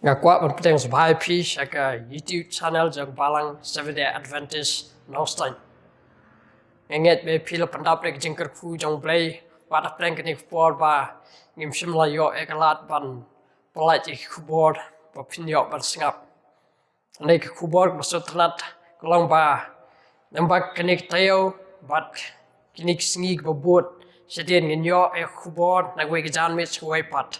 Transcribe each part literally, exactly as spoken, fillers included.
Nga kwah ban pdiang sngewbha ïa phi sha ka YouTube channel jong Balang Seventh Day Adventist Nongstoiñ. Nga ngeit ba phi la pyndap da ka jingkyrkhu jong U Blei, wat hapdeng kane ka por ba ngim shym la ïoh ïa ka lad ban pyllait ïa ki khubor ba phin ïoh ban sngap. Kane ka khubor kaba sngewtynnat ka long ba namar ba kane ka taïew bad kine ki sngi kiba bud shadien ngin ïoh ïa ka khubor na kawei ka janmiet sha kawei pat.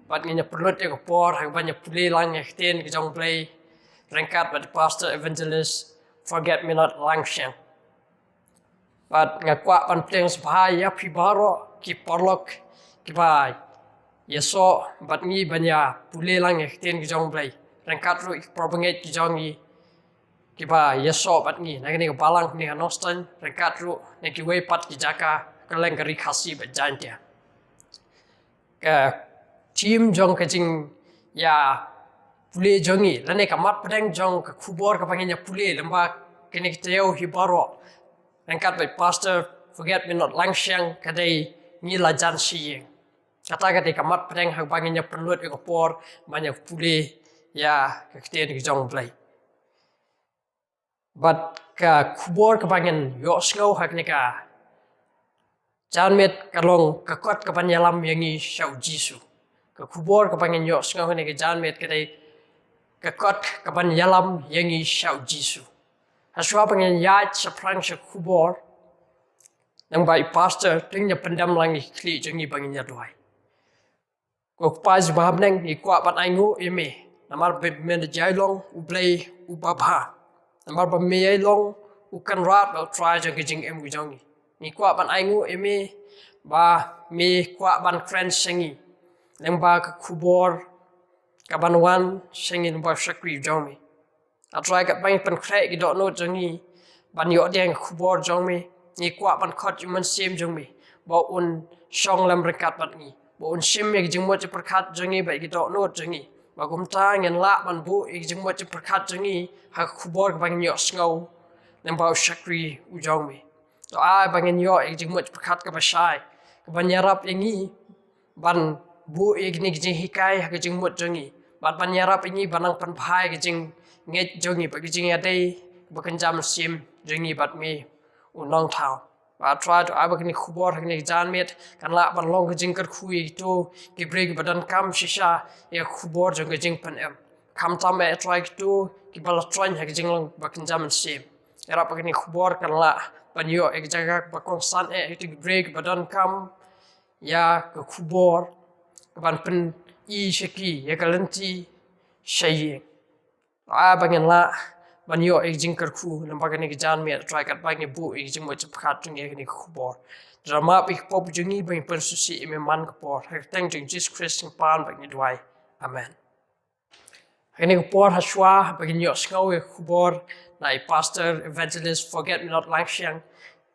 Bad ngin ïa pynlut ïa ka por ha kaban ïa pule lang ïa ka ktien ka jong U Blei ryngkat bad Pastor Evangelist Forget Me Not Langshiang. Bad nga kwah ban pdiang sngewbha ïa phi baroh ki paralok kiba ïasoh bad ngi ban ïa pule lang ïa ka ktien ka jong U Blei ryngkat ruh ki parabangeit ki jong ngi kiba ïasoh bad ngi na kane ka balang, kane ka Nongstoiñ, ryngkat ruh na kiwei pat ki jaka kylleng ka Ri Khasi bad Jaintia. Ka theme jong ka jingïa pule jong ngi lane ka mat pdeng jong ka khubor kaba ngin ïa pule lyngba kane ka taïew hi baroh ryngkat bad Pastor Forget Me Not Langshiang ka dei Ngi La Jan Sha Ïing. Kata ka dei ka mat pdeng ha kaba ngin ïa pynlut ïa ka por ban ïa pule ïa ka ktien ka jong U Blei. Bad ka khubor kaba ngin ïohsngew ha kane ka janmiet ka long Ka Kot Kaban Ïalam Ïa Ngi Sha U Jisu. Ka khubor kaba ngin ïohsngew ha kane ka janmiet ka dei Ka Kot Kaban Ïalam Ïa Ngi Sha U Jisu. Hashwa ba ngin ïaid shaphrang sha ka khubor, nangba i pastor to ngin ïa pyndem lang ïa ki khlieh jong ngi ba ngin ïa duwai. Ko Kpa jong ngi ba ha bneng, ngi kwah ban ainguh ïa me namar ba me ïa long U Blei uba bha. Namar ba me ïa long U Kynrad bad U Trai jong ka jingim ka jong ngi. Ngi kwah ban ainguh ïa me ba me kwah ban kren sha ngi lyngba ka khubor kaban wan sha ngi lyngba u shakri jong me. A Trai, katba ngi pynkhreh ïa ki dohnud jong ngi ban ïoh pdiang ïa ka khubor jong me, ngi kwah ban khot ïa u Mynsiem jong me ba un shong lem ryngkat bad ngi, ba un shim ïa ki jingmut jingpyrkhat jong ngi bad ïa ki dohnud jong ngi, ba kumta ngin lah ban buh ïa ki jingmut jingpyrkhat jong ngi ha ka khubor kaba ngin ïohsngew lyngba u shakri u jong me. To ai ba ngin ïoh ïa ki jingmut jingpyrkhat kaba shai, kaban ïarap ïa ngi ban buh ïa kine ki jinghikai ha ka jingmut jong ngi, bad ban ïarap ïa ngi ban nang pynbha ïa ka jingngeit jong ngi bad ka jingïadei kaba kynja mynsiem jong ngi bad me, U Nongthaw. Bad A Trai, to ai ba kane ka khubor ha kane ka janmiet kan lah ban long ka jingkyrkhu ïa kito ki briew kiba donkam shisha ïa ka khubor jong ka jingpynim. Khamtam eh, A Trai, kito kiba la troiñ ha ka jinglong ba kynja mynsiem. Ïarap ba kane ka khubor kan lah ban ïoh ïa ka jaka ba kongsan eh ha kito ki briew kiba donkam ïa ka khubor kaban pyni sha ki ïa ka lynti sha ïing. Ai ba ngin lah ban ïoh ïa ka jingkyrkhu lyngba kane ka janmiet, A Trai, katba ngi buh ïa ka jingmut jingpyrkhat jong ngi ha kane ka khubor. To da map ïa ki pop jong ngi ba ngi pynsngewsih ïa me man ka por. Ha ka kyrteng jong U Jisu Khrist ngi pan bad ngi duwai. Amen. Ha kane ka por, hashwa ba ngin ïohsngew ïa ka khubor na i Pastor Evangelist Forget Me Not Langshiang,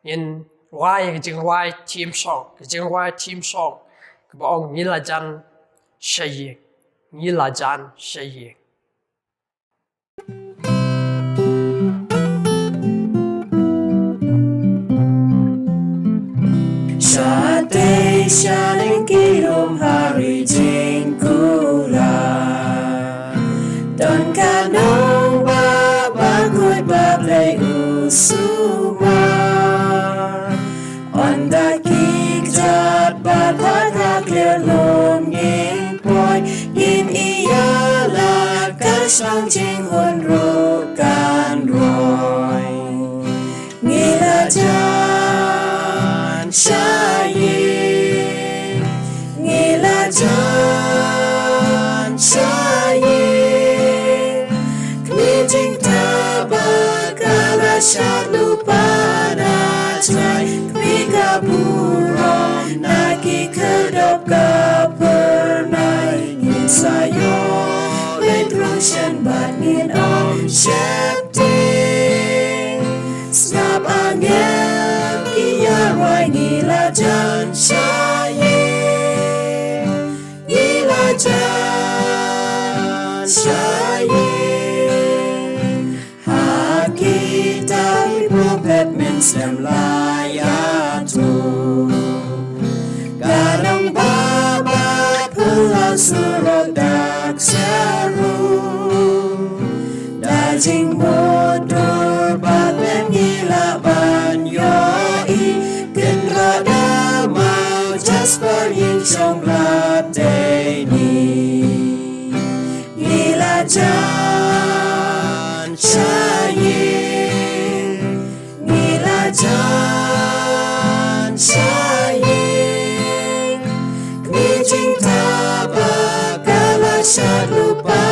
ngin rwai ïa ka jingrwai theme song, ka jingrwai theme song kaba ong Ngi La Jan Sha Ïing. Ngi La Jan Sha Ïing. Shatei shaneng ki rum ha ri jingkular, don ka nongbah bakhuid ba Blei u sumar. Ynda ki kjat bad ha ka khlieh lum ngin poi, ngin ïalap ka shong jinghun ruh kan roi. Ngi la jan sha ïing, ngi la jan sha ïing. Kmie jingtbak ka la shad lypa na jngai, kmie ka burom na ki khyrdop ka phyrnai. Ngin sa ïoh leit rung shen bad ngin ym sheptieng. Sngap angel ki ïa rwai, ngi la jan sha ïing, ngi la jan sha ïing. Ha kitab ki prophet mynsiem la ïathuh, ka nongbah ba phylla surok dak seru. Da jingmut dur bad pyrngila ban ïohi. Kynrad da ma Jasper ïing shong blat dei ni. Ngi la jan sha ïing. Ngi la jan sha ïing. Kmie jingtbak ka la shad lypa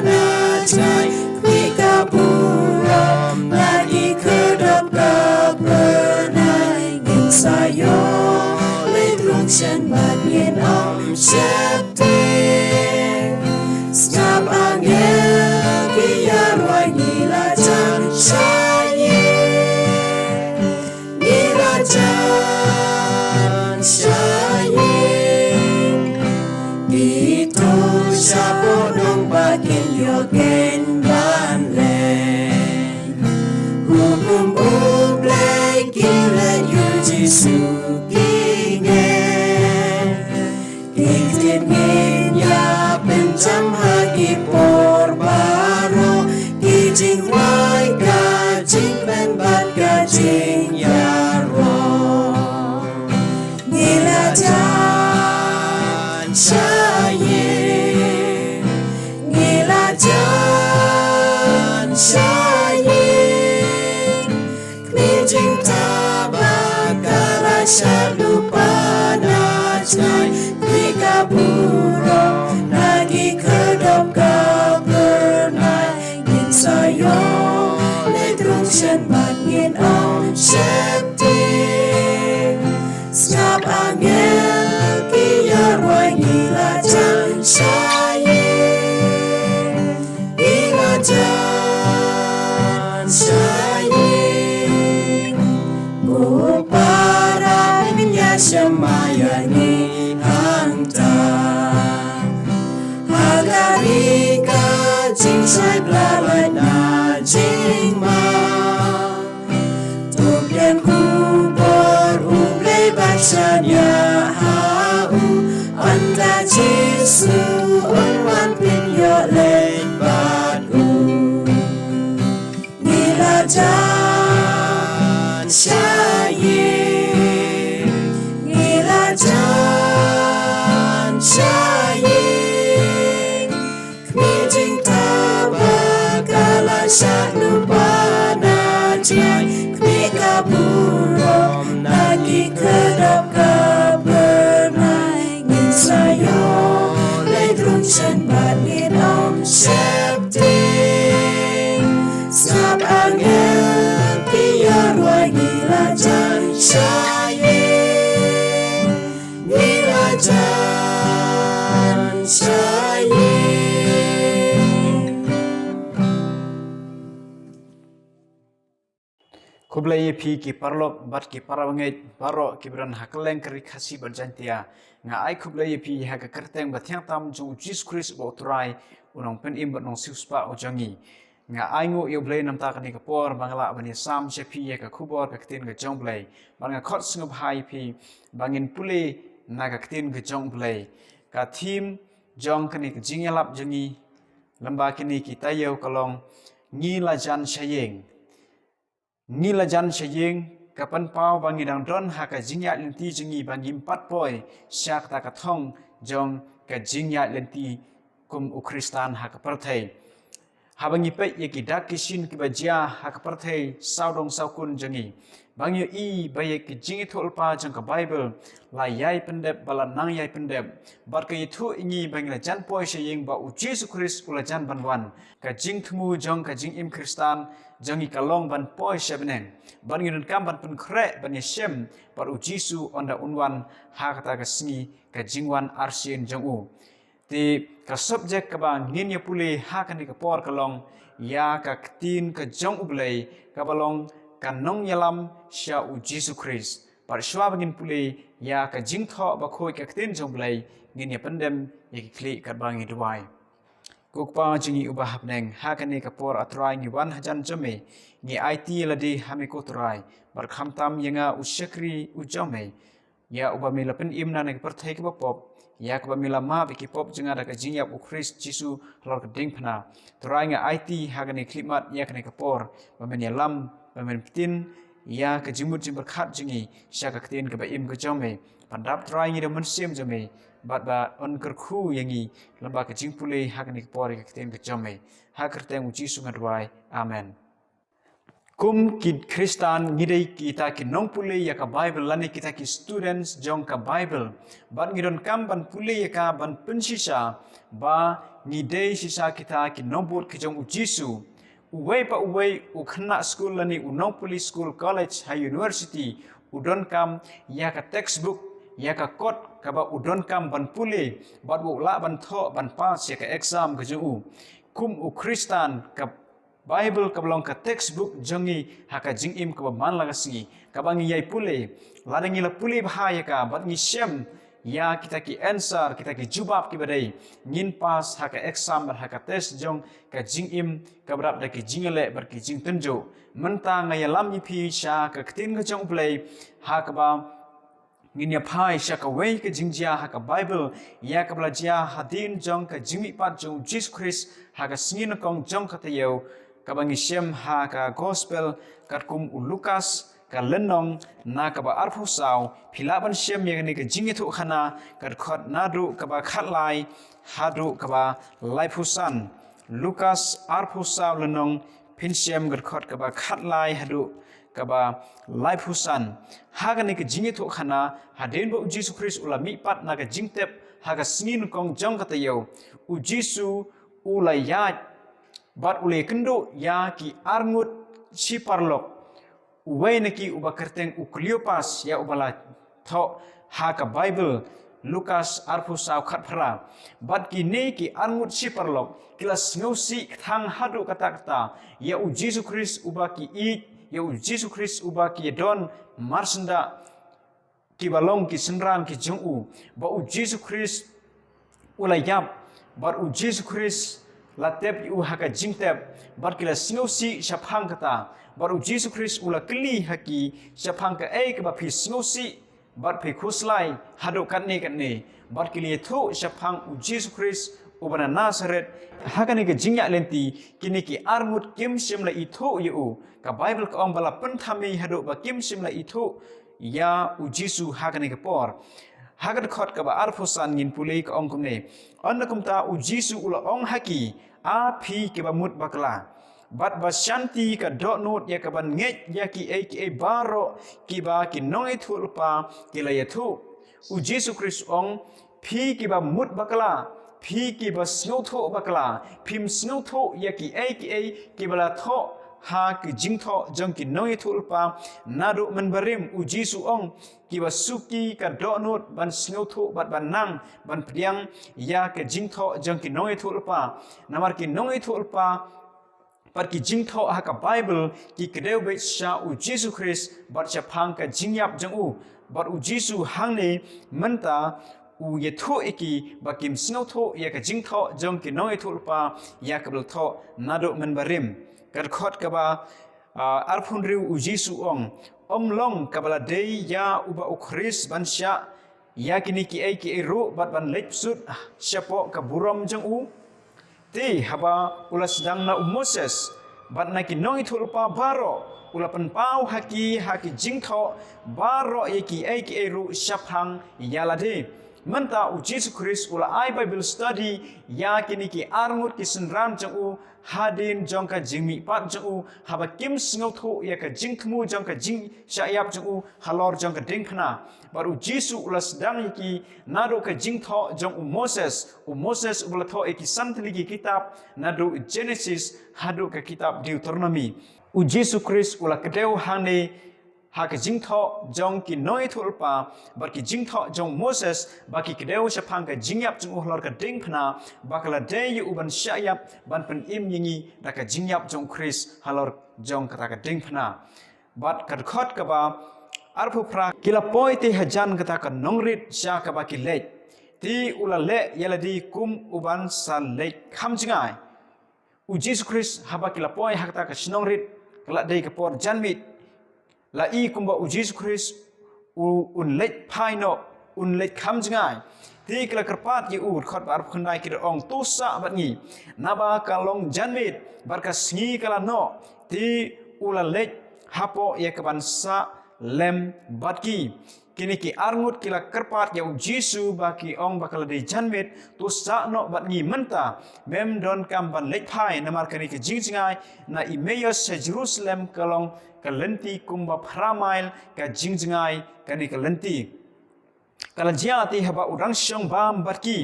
na jngai. Kmie ka burom na ki khyrdop ka phyrnai. Ngin sa ïoh leit rung shen bad ngin ym sheptieng. Sngap angel ki ïarwai ngi la jan sha ïing. Ngi la jan sha ïing. Ki tu shapoh nongbah kin ïoh khein ban leit. Hukum U Blei ki leit ïa U Jisu ki ngeit. Ki ktien ngin ïa pynjam ha ki por baroh. Ki jingrwai, ka jingkmen bad ka jingïaroh. Ngi la jan sha ïing. Ngi la jan sha ïing. Kmie jingtbak ka la shad lypa na jngai. Kmie ka burom na ki khyrdop ka phyrnai. Ngin sa ïoh leit rung shen bad ngin ym sheptieng. Sngap angel ki ïarwai ngi la jan sha ïing. Ngi la jan sha ïing. Ko Para, ngin ïa shim ma ïa ngi hangta. Ha ka ri ka jingshai bla lait na jingma. To pdiang khubor U Blei ban shaniah ha u. Ynda Jisu un wan phin ïoh leit bad u. Ngi la jan sha ïing. Ngi la jan sha ïing. Kmie jingtbak ka la shad lypa na jngai. Kmie ka burom na ki khyrdop ka phyrnai. Ngin sa ïoh leit rung shen bad ngin ym sheptieng. Sngap angel ki ïarwai ngi la jan sha ïing. Ngi la jan sha ïing. Khublei ïa phi ki paralok bad ki parabangeit baroh kiba don ha kylleng ka Ri Khasi bad Jaiñtia. Nga ai khublei ïa phi ha ka kyrteng ba thiang tam jong U Jisu Khrist uba U Trai, U Nongpynim bad Nongsiewspah u jong ngi. Nga ainguh ïa U Blei namar kane ka por ba nga lah ban ïasam sha phi ïa ka khubor ka ktien ka jong U Blei. Bad nga khot sngewbha ïa phi ba ngin pule na ka ktien ka jong U Blei. Ka theme jong kane ka jingïalap jong ngi lyngba kine ki taïew ka long Ngi la jan sha ïing. Ngi la jan sha ïing, ka pynpaw ba ngi dang don ha ka jingïaid lynti jong ngi ba ngim pat poi sha kata ka thong jong ka jingïaid lynti kum u Khristan ha ka pyrthei. Haba ngi peit ïa ki dak ki shin kiba jia ha ka pyrthei sawdong sawkun jong ngi, ba ngi ïohi ba ïa ki jingïathuhlypa jong ka Baibl la ïai pyndep ba la nang ïai pyndep. Bad ka ïathuh ïa ngi ba ngi la jan poi sha ïing ba U Jisu Khrist u la jan ban wan. Ka jingthmu jong ka jingim Khristan jong ngi ka long ban poi sha bneng. Bad ngi donkam ban pynkhreh ban ïashem bad U Jisu ynda un wan ha kata ka sngi ka jingwan arsien jong u. Te ka subject kaba ngin ïa pule ha kane ka por ka long ïa ka ktien ka jong U Blei kaba long ka nongïalam sha U Jisu Khrist. Bad shuwa ba ngin pule ïa ka jingthoh bakhuid ka ktien jong U Blei, ngin ïa pyndem ïa ki khlieh katba ngi duwai. Ko Kpa jong ngi uba ha bneng, ha kane ka por A Trai ngi wan hajan jong me, ngi aiti lade ha me ko Trai, bad khamtam ïa nga u shakri u jong me. ïa uba me la pynim na kane ka pyrthei kaba pop, ïa kaba me la map ïa ki pop jong nga da ka jingïap u Khrist Jisu halor ka diengphna. Trai, nga aiti ha kane ka khyllipmat ïa kane ka por ba men ïalam, ba men pyntip ïa ka jingmut jingpyrkhat jong ngi sha ka ktien kaba im ka jong me. Ban dap, Trai, ngi da u Mynsiem jong me bad ba un kyrkhu ïa ngi lyngba ka jingpule ha kane ka por ïa ka ktien ka jong me. Ha ka kyrteng u Jisu nga duwai. Amen. Kum ki Khristan, ngi dei kita ki nongpule ïa ka Baibl lane kita ki students jong ka Baibl. Bad ngi donkam ban pule ïa ka, ban pynshisha ba ngi dei shisha kita ki nongbud ki jong u Jisu. Uwei pa uwei u khynnah skul lane u nongpule skul, college ha university, u donkam ïa ka textbook, ïa ka kot kaba u donkam ban pule bad u lah ban thoh, ban pass ïa ka exam ka jong u. Kum u Khristan, ka Baibl kaba long ka textbook jong ngi ha ka jingim kaba man la ka sngi, kaba ngi ïai pule. Lada ngi la pule bha ïa ka bad ngi shem ïa kita ki answer, kita ki jubab kiba dei, ngin pass ha ka exam bad ha ka test jong ka jingim kaba dap da ki jingïaleh bad ki jingtynjuh. Mynta nga ïalam ïa phi sha ka ktien ka jong U Blei, ha kaba ngin ïa phai sha kawei ka jingjia ha ka Baibl, ïa kaba la jia hadien jong ka jingmihpat jong u Jisu Khrist ha ka sngi nyngkong jong ka taïew, kaba ngi shem ha ka Gospel katkum u Lukas, ka lynnong na kaba arphew saw. Phi lah ban shem ïa kane ka jingïathuhkhana, ka dkhot naduh kaba khatlai haduh kaba laiphew san. Lukas arphew saw lynnong, phin shem ka dkhot kaba khatlai haduh kaba laiphew san. Ha kane ka jingïathuhkhana, hadien ba u Jisu Khrist u la mihpat na ka jingtep ha ka sngi nyngkong jong ka taïew, u Jisu u la ïaid bad u la ïakynduh ïa ki arngut shi paralok. Uwei na ki uba kyrteng u Kleopas, ïa uba la thoh ha ka Baibl, Lukas arphew saw khatphra. Bad kine ki arngut shi paralok ki la sngewsih kthang haduh katta katta ïa u Jisu Khrist uba ki ïeit, ïa u Jisu Khrist uba ki don marsyndah, kiba long ki synran ki jong u, ba u Jisu Khrist u la ïap, bad u Jisu Khrist la tep ïa u ha ka jingtep, bad ki la sngewsih shaphang kata. Bad u Jisu Khrist u la kylli ha ki, shaphang kaei kaba phi sngewsih bad phi khuslai haduh katne katne? Bad ki la ïathuh shaphang u Jisu Khrist uba na Nasaret. Ha kane ka jingïaid lynti, kine ki arngut kim shym la ithuh ïa u. Ka Baibl ka ong ba la pynthame haduh ba kim shym la ithuh ïa u Jisu ha kane ka por. Ha ka dkhot kaba arphew san ngin pule, ka ong kumne: Ynda kumta u Jisu u la ong ha ki, A phi kiba mut bakla, bad ba shanti ka dohnud ïa kaban ngeit ïa kiei kiei baroh kiba ki nongïathuhlypa ki la ïathuh. U Jisu Khrist u ong, phi kiba mut bakla, phi kiba sngewthuh bakla, phim sngewthuh ïa kiei kiei kiba la thoh ha ki jingthoh jong ki nongïathuhlypa naduh mynbarim? U Jisu u ong, kiba suki ka dohnud ban sngewthuh bad ban nang ban pdiang ïa ka jingthoh jong ki nongïathuhlypa. Namar ki nongïathuhlypa bad ki jingthoh ha ka Baibl ki kdew beit sha u Jisu Khrist bad shaphang ka jingïap jong u. Bad u Jisu hangne mynta u ïathuh ïa ki ba kim sngewthuh ïa ka jingthoh jong ki nongïathuhlypa, ïa kaba la thoh naduh mynbarim. Ka dkhot kaba, ah, arphew hynriew, u Jisu u ong, ym long kaba la dei ïa uba u Khrist ban shah ïa kine kiei kiei ruh bad ban leit bsut shapoh ka burom jong u? Te haba u la sdang na u Moses bad na ki nongïathuhlypa baroh, u la pynpaw ha ki ha ki jingthoh baroh ïa kiei kiei ruh shaphang ïa lade. Mynta u Jisu Khrist u la ai Bible study ïa kine ki arngut ki synran jong u hadien jong ka jingmihpat jong u, haba kim sngewthuh ïa ka jingthmu jong ka jingshah ïap jong u halor jong ka diengphna. Bad u Jisu u la sdang ïa ki naduh ka jingthoh jong u Moses, u Moses uba la thoh ïa ki san tylli ki kitab, naduh Genesis haduh ka kitab Deuteronomy. U Jisu Khrist u la kdew hangne ha ka jingthoh jong ki nongïathuhlypa bad ki jingthoh jong u Moses, ba ki kdew shaphang ka jingïap jong u halor ka diengphna, ba ka la dei ïa u ban shah ïap ban pynim ïa ngi da ka jingïap jong u Khrist halor jong kata ka diengphna. Bad ka dkhot kaba arphew phra, ki la poi te hajan kata ka nongrit sha kaba ki leit, te u la leh ïa lade kum u ban sa leit kham jngai. U Jisu Khrist, haba ki la poi ha kata ka shnong rit, ka la dei ka por janmiet. La i kumba u Jisu Khrist u un leit phai noh, un leit kham jngai. Te ki la kyrpad ïa u, dkhot ba arphew khyndai, ki da ong, to sah bad ngi, naba ka long janmiet bad ka sngi ka la noh. Te u la leit hapoh ïa kaban sah lem bad ki. Kine ki arngut ki la kyrpad ïa u Jisu ba ki ong ba ka la dei janmiet, to sah noh bad ngi mynta, mem donkam ban leit phai, namar kane ka jingjngai na Emmaus sha Jerusalem ka long ka lynti kumba phra mail ka jingjngai kane ka lynti. Ka la jia te haba u dang shong bam bad ki,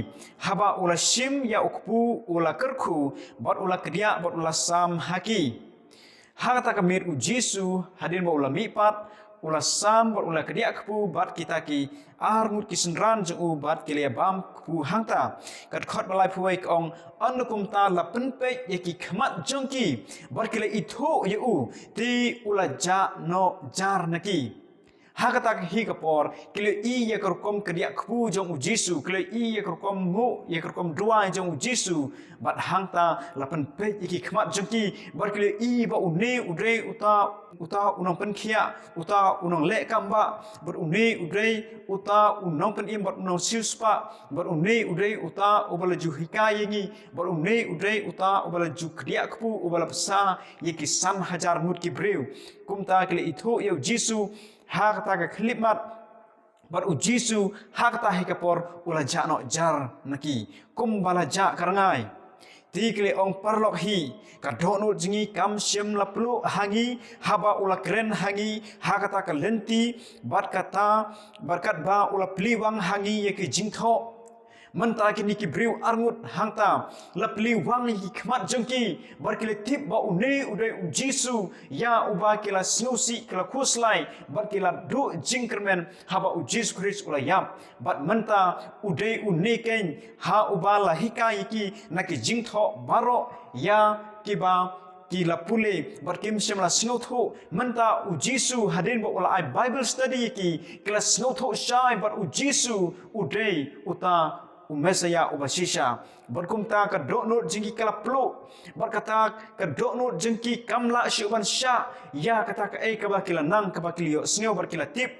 haba u la shim ïa u kpu, u la kyrkhu bad u la kdiah bad u la sam ha ki. Ha kata ka miet u Jisu, hadien ba u la mihpat, u la sam bad u la kdiah kpu bad kita ki arngut ki synran jong u bad ki la ïa bam kpu hangta. Ka dkhot ba laiphew wei ka ong, ynda kumta la pynpeit ïa ki khmat jong ki bad ki la ithuh ïa u, te u la jah noh jar na ki. Ha kata ka hi ka por, ki la ïohi ïa ka rukom kdiah kpu jong u Jisu, ki la ïohi ïa ka rukom nguh, ïa ka rukom duwai jong u Jisu, bad hangta la pynpeit ïa ki khmat jong ki, bad ki la ïohi ba une u dei uta, uta u nongpynkhiah, uta u nongleh kambah, bad une u dei uta u nongpynim bad u nongsiewspah, bad une u dei uta uba la ju hikai ïa ngi, bad une u dei uta uba la ju kdiah kpu, uba la bsa ïa ki san hajar ngut ki briew. Kumta ki la ithuh ïa u Jisu ha kata ka khyllipmat, bad u Jisu ha kata hi ka por u la jah noh jar na ki, kumba la jah ka rngai. Te ki la ong, paralok hi, ka dohnud jong ngi kam shym la pluh ha ngi haba u la kren ha ngi ha kata ka lynti, bad kata, bad katba u la plie wang ha ngi ïa ki jingthoh. Mynta kine ki briew arngut hangta la plie wang ïa ki khmat jong ki, bad ki la tip ba une u dei u Jisu, ïa uba ki la sngewsih, ki la khuslai, bad ki la duh jingkyrmen haba u Jisu Khrist u la ïap. Bad mynta u dei une keiñ ha uba la hikai ïa ki na ki jingthoh baroh ïa kiba ki la pule, bad kim shym la sngewthuh. Mynta u Jisu, hadien ba u la ai Bible study ïa ki, ki la sngewthuh shai bad u Jisu u dei uta u Messaïah uba shisha. Bad kumta ka dohnud jong ki ka la pluh, bad kata ka dohnud jong ki kam lah shuh ban shah ïa kata kaei kaba ki la nang, kaba ki la ïohsngew bad ki la tip.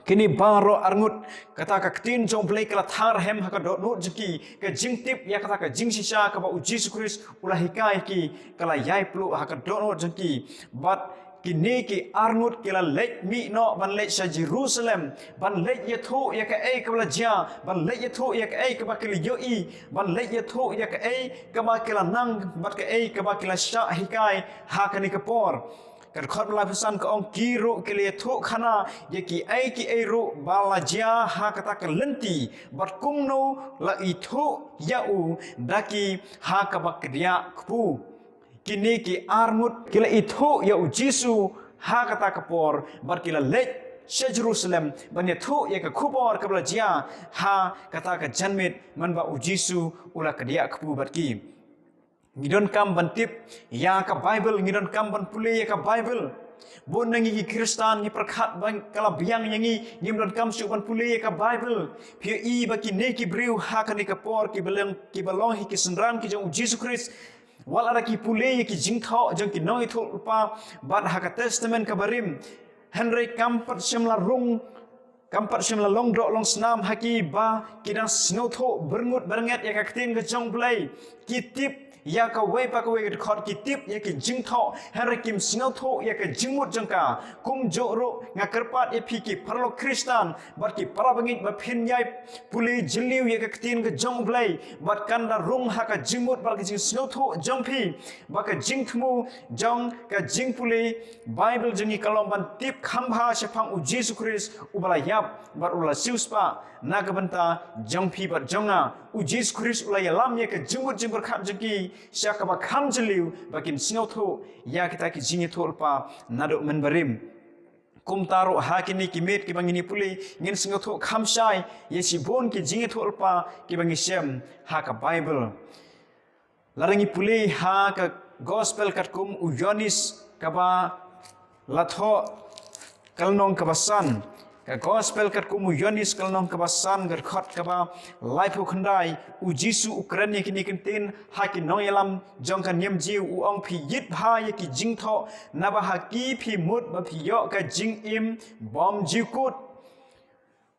Kine baroh arngut, kata ka ktien jong u Blei ka la thang rhem ha ka dohnud jong ki, ka jingtip ïa kata ka jingshisha kaba u Jisu Khrist u la hikai ki, ka la ïai pluh ha ka dohnud jong ki. Bad kine ki arngut ki la leit mih noh ban leit sha Jerusalem, ban leit ïathuh ïa kaei kaba la jia, ban leit ïathuh ïa kaei kaba ki la ïohi, ban leit ïathuh ïa kaei kaba ki la nang, bad kaei kaba ki la shah hikai ha kane ka por. Ka dkhot ba laiphew san ka ong, ki ruh ki la ïathuh khana ïa kiei kiei ruh ba la jia ha kata ka lynti, bad kumno la ithuh ïa u da ki ha kaba kdiah kpu. Kine ki arngut ki la ithuh ïa u Jisu ha kata ka por, bad ki la leit sha Jerusalem ban ïathuh ïa ka khubor kaba la jia ha kata ka janmiet, mynba u Jisu u la kdiah kpu bad ki. Ngi donkam ban tip ïa ka Bible, ngi donkam ban pule ïa ka Bible. Bun na ngi ki Khristan ngi pyrkhat ba ka la biang ïa ngi, ngim donkam shuh ban pule ïa ka Bible. Phi ïohi ba kine ki briew ha kane ka por kiba long, kiba long hi ki synran ki jong u Jisu Khrist, wat la da ki pule ïa ki jingthoh jong ki nongïathuhlypa bad ha ka Testament kaba rim, hynrei kam pat shym la rung, kam pat shym la long doh long snam ha ki ba ki dang sngewthuh byrngut byrnget ïa ka ktien ka jong u Blei. Ki tip ïa kawei pa kawei ka dkhot, ki tip ïa ki jingthoh, hynrei kim sngewthuh ïa ka jingmut jong ka. Kumjuh ruh nga kyrpad ïa phi ki paralok Khristan bad ki parabangeit ba phin ïai pule jylliew ïa ka ktien ka jong u Blei, bad kan da rung ha ka jingmut bad ka jingsngewthuh jong phi ba ka jingthmu jong ka jingpule Bible jong ngi ka long ban tip kham bha shaphang u Jisu Khrist uba la ïap bad uba la siewspah na ka bynta jong phi bad jong nga. U Jisu Khrist u la ïalam ïa ka jingmut jingpyrkhat jong ki sha kaba kham jylliew ba kin sngewthuh ïa kita ki jingïathuhlypa naduh mynbarim. Kumta ruh ha kine ki miet kiba ngin ïa pule, ngin sngewthuh kham shai ïa shibun ki jingïathuhlypa kiba ngi shem ha ka Bible. Lada ngi pule ha ka Gospel katkum u Ïoannis kaba la thoh, ka lynnong kaba san. Ka Gospel katkum u Ïoannis, ka lynnong kaba san, ka dkhot kaba laiphew khyndai, u Jisu u kren ïa kine ki ktien ha ki nongïalam jong ka niam Jiw, u ong, phi ïit bha ïa ki jingthoh, naba ha ki phi mut ba phi ïoh ka jingim bymjukut.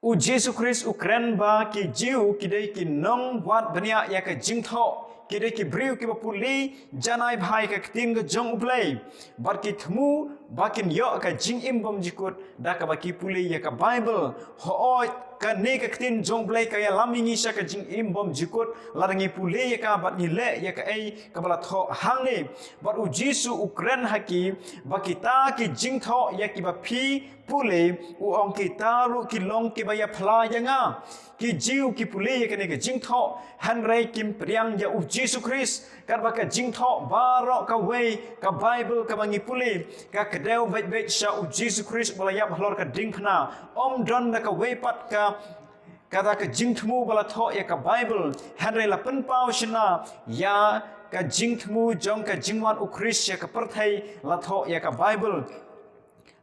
U Jisu Khrist u kren ba ki Jiw ki dei ki nongwad bniah ïa ka jingthoh, ki dei ki briew kiba pule janai bha ïa ka ktien ka jong U Blei, bad ki thmu ba kin ïoh ka jingim bymjukut da kaba ki pule ïa ka Baibl. Hooid, kane ka ktien jong U Blei ka ïalam ïa ngi sha ka jingim bymjukut lada ngi pule ïa ka bad ngi leh ïa kaei kaba la thoh hangne. Bad U Jisu u kren ha ki ba kita ki jingthoh ïa kiba phi pule, u ong, kita ruh ki long kiba ïaphla ïa nga. Ki Jiw ki pule ïa kane ka jingthoh, hynrei kim pdiang ïa U Jisu Khrist. Katba ka jingthoh baroh kawei, ka Baibl kaba ngi pule, ka kdew beit beit sha U Jisu Khrist ba la ïap halor ka diengphna. Ym don da kawei pat ka, kata ka jingthmu ba la thoh ïa ka Baibl, hynrei la pynpaw shynna ïa ka jingthmu jong ka jingwan U Khrist sha ka pyrthei, la thoh ïa ka Baibl.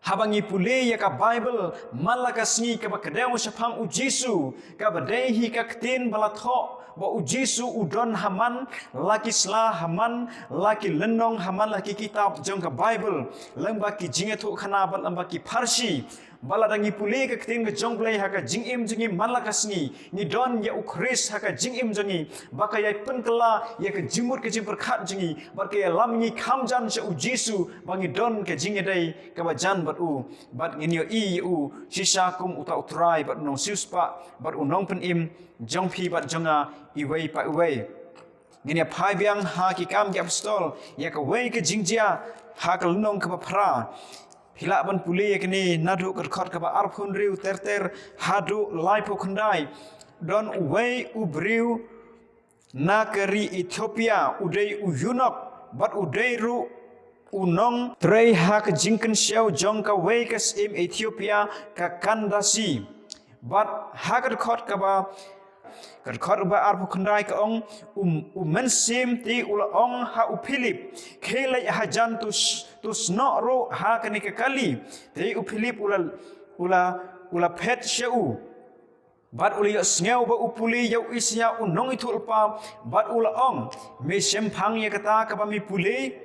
Haba ngi pule ïa ka Baibl man la ka sngi kaba kdew shaphang U Jisu, kaba dei hi ka ktien ba la thoh ba U Jisu u don ha man la ki sla, ha man la ki lynnong, ha man la ki kitab jong ka Baibl, lyngba ki jingïathuhkhana bad lyngba ki pharshi. Ba lada ngi pule ka ktien ka jong U Blei ha ka jingim jong ngi man la ka sngi, ngi don ïa U Khrist ha ka jingim jong ngi, ba ka ïai pynkylla ïa ka jingmut ka jingpyrkhat jong ngi, bad ka ïalam ngi kham jan sha U Jisu, ba ngi don ka jingïadei kaba jan bad u, bad ngin ïohi ïa u shisha kum uta U Trai bad u Nongsiewspah bad u Nongpynim jong phi bad jong nga iwei pa iwei. Ngin ïa phai biang ha Ki Kam ki Apostol, ïa kawei ka jingjia, ha ka lynnong kaba phra. Phi lah ban pule ïa kane naduh ka dkhot kaba arphew hynriew ter ter haduh laiphew khyndai. Don uwei u briew na ka ri Ethiopia, u dei u eunuch, bad u dei ruh u nongtrei ha ka jingkynshew jong kawei ka syiem Ethiopia, ka Kandasi. Bad ha ka dkhot kaba, ka dkhot ba arphew khyndai ka ong, u, u Mynsiem te u la ong ha u Philip, khie leit hajan, to s-, to snoh ruh ha kane ka kali. Te u Philip u la, u la, u la phet sha u. Bad u la ïohsngew ba u pule ïa u Isaïah u nongïathuhlypa, bad u la ong, me shemphang ïa kata kaba me pule?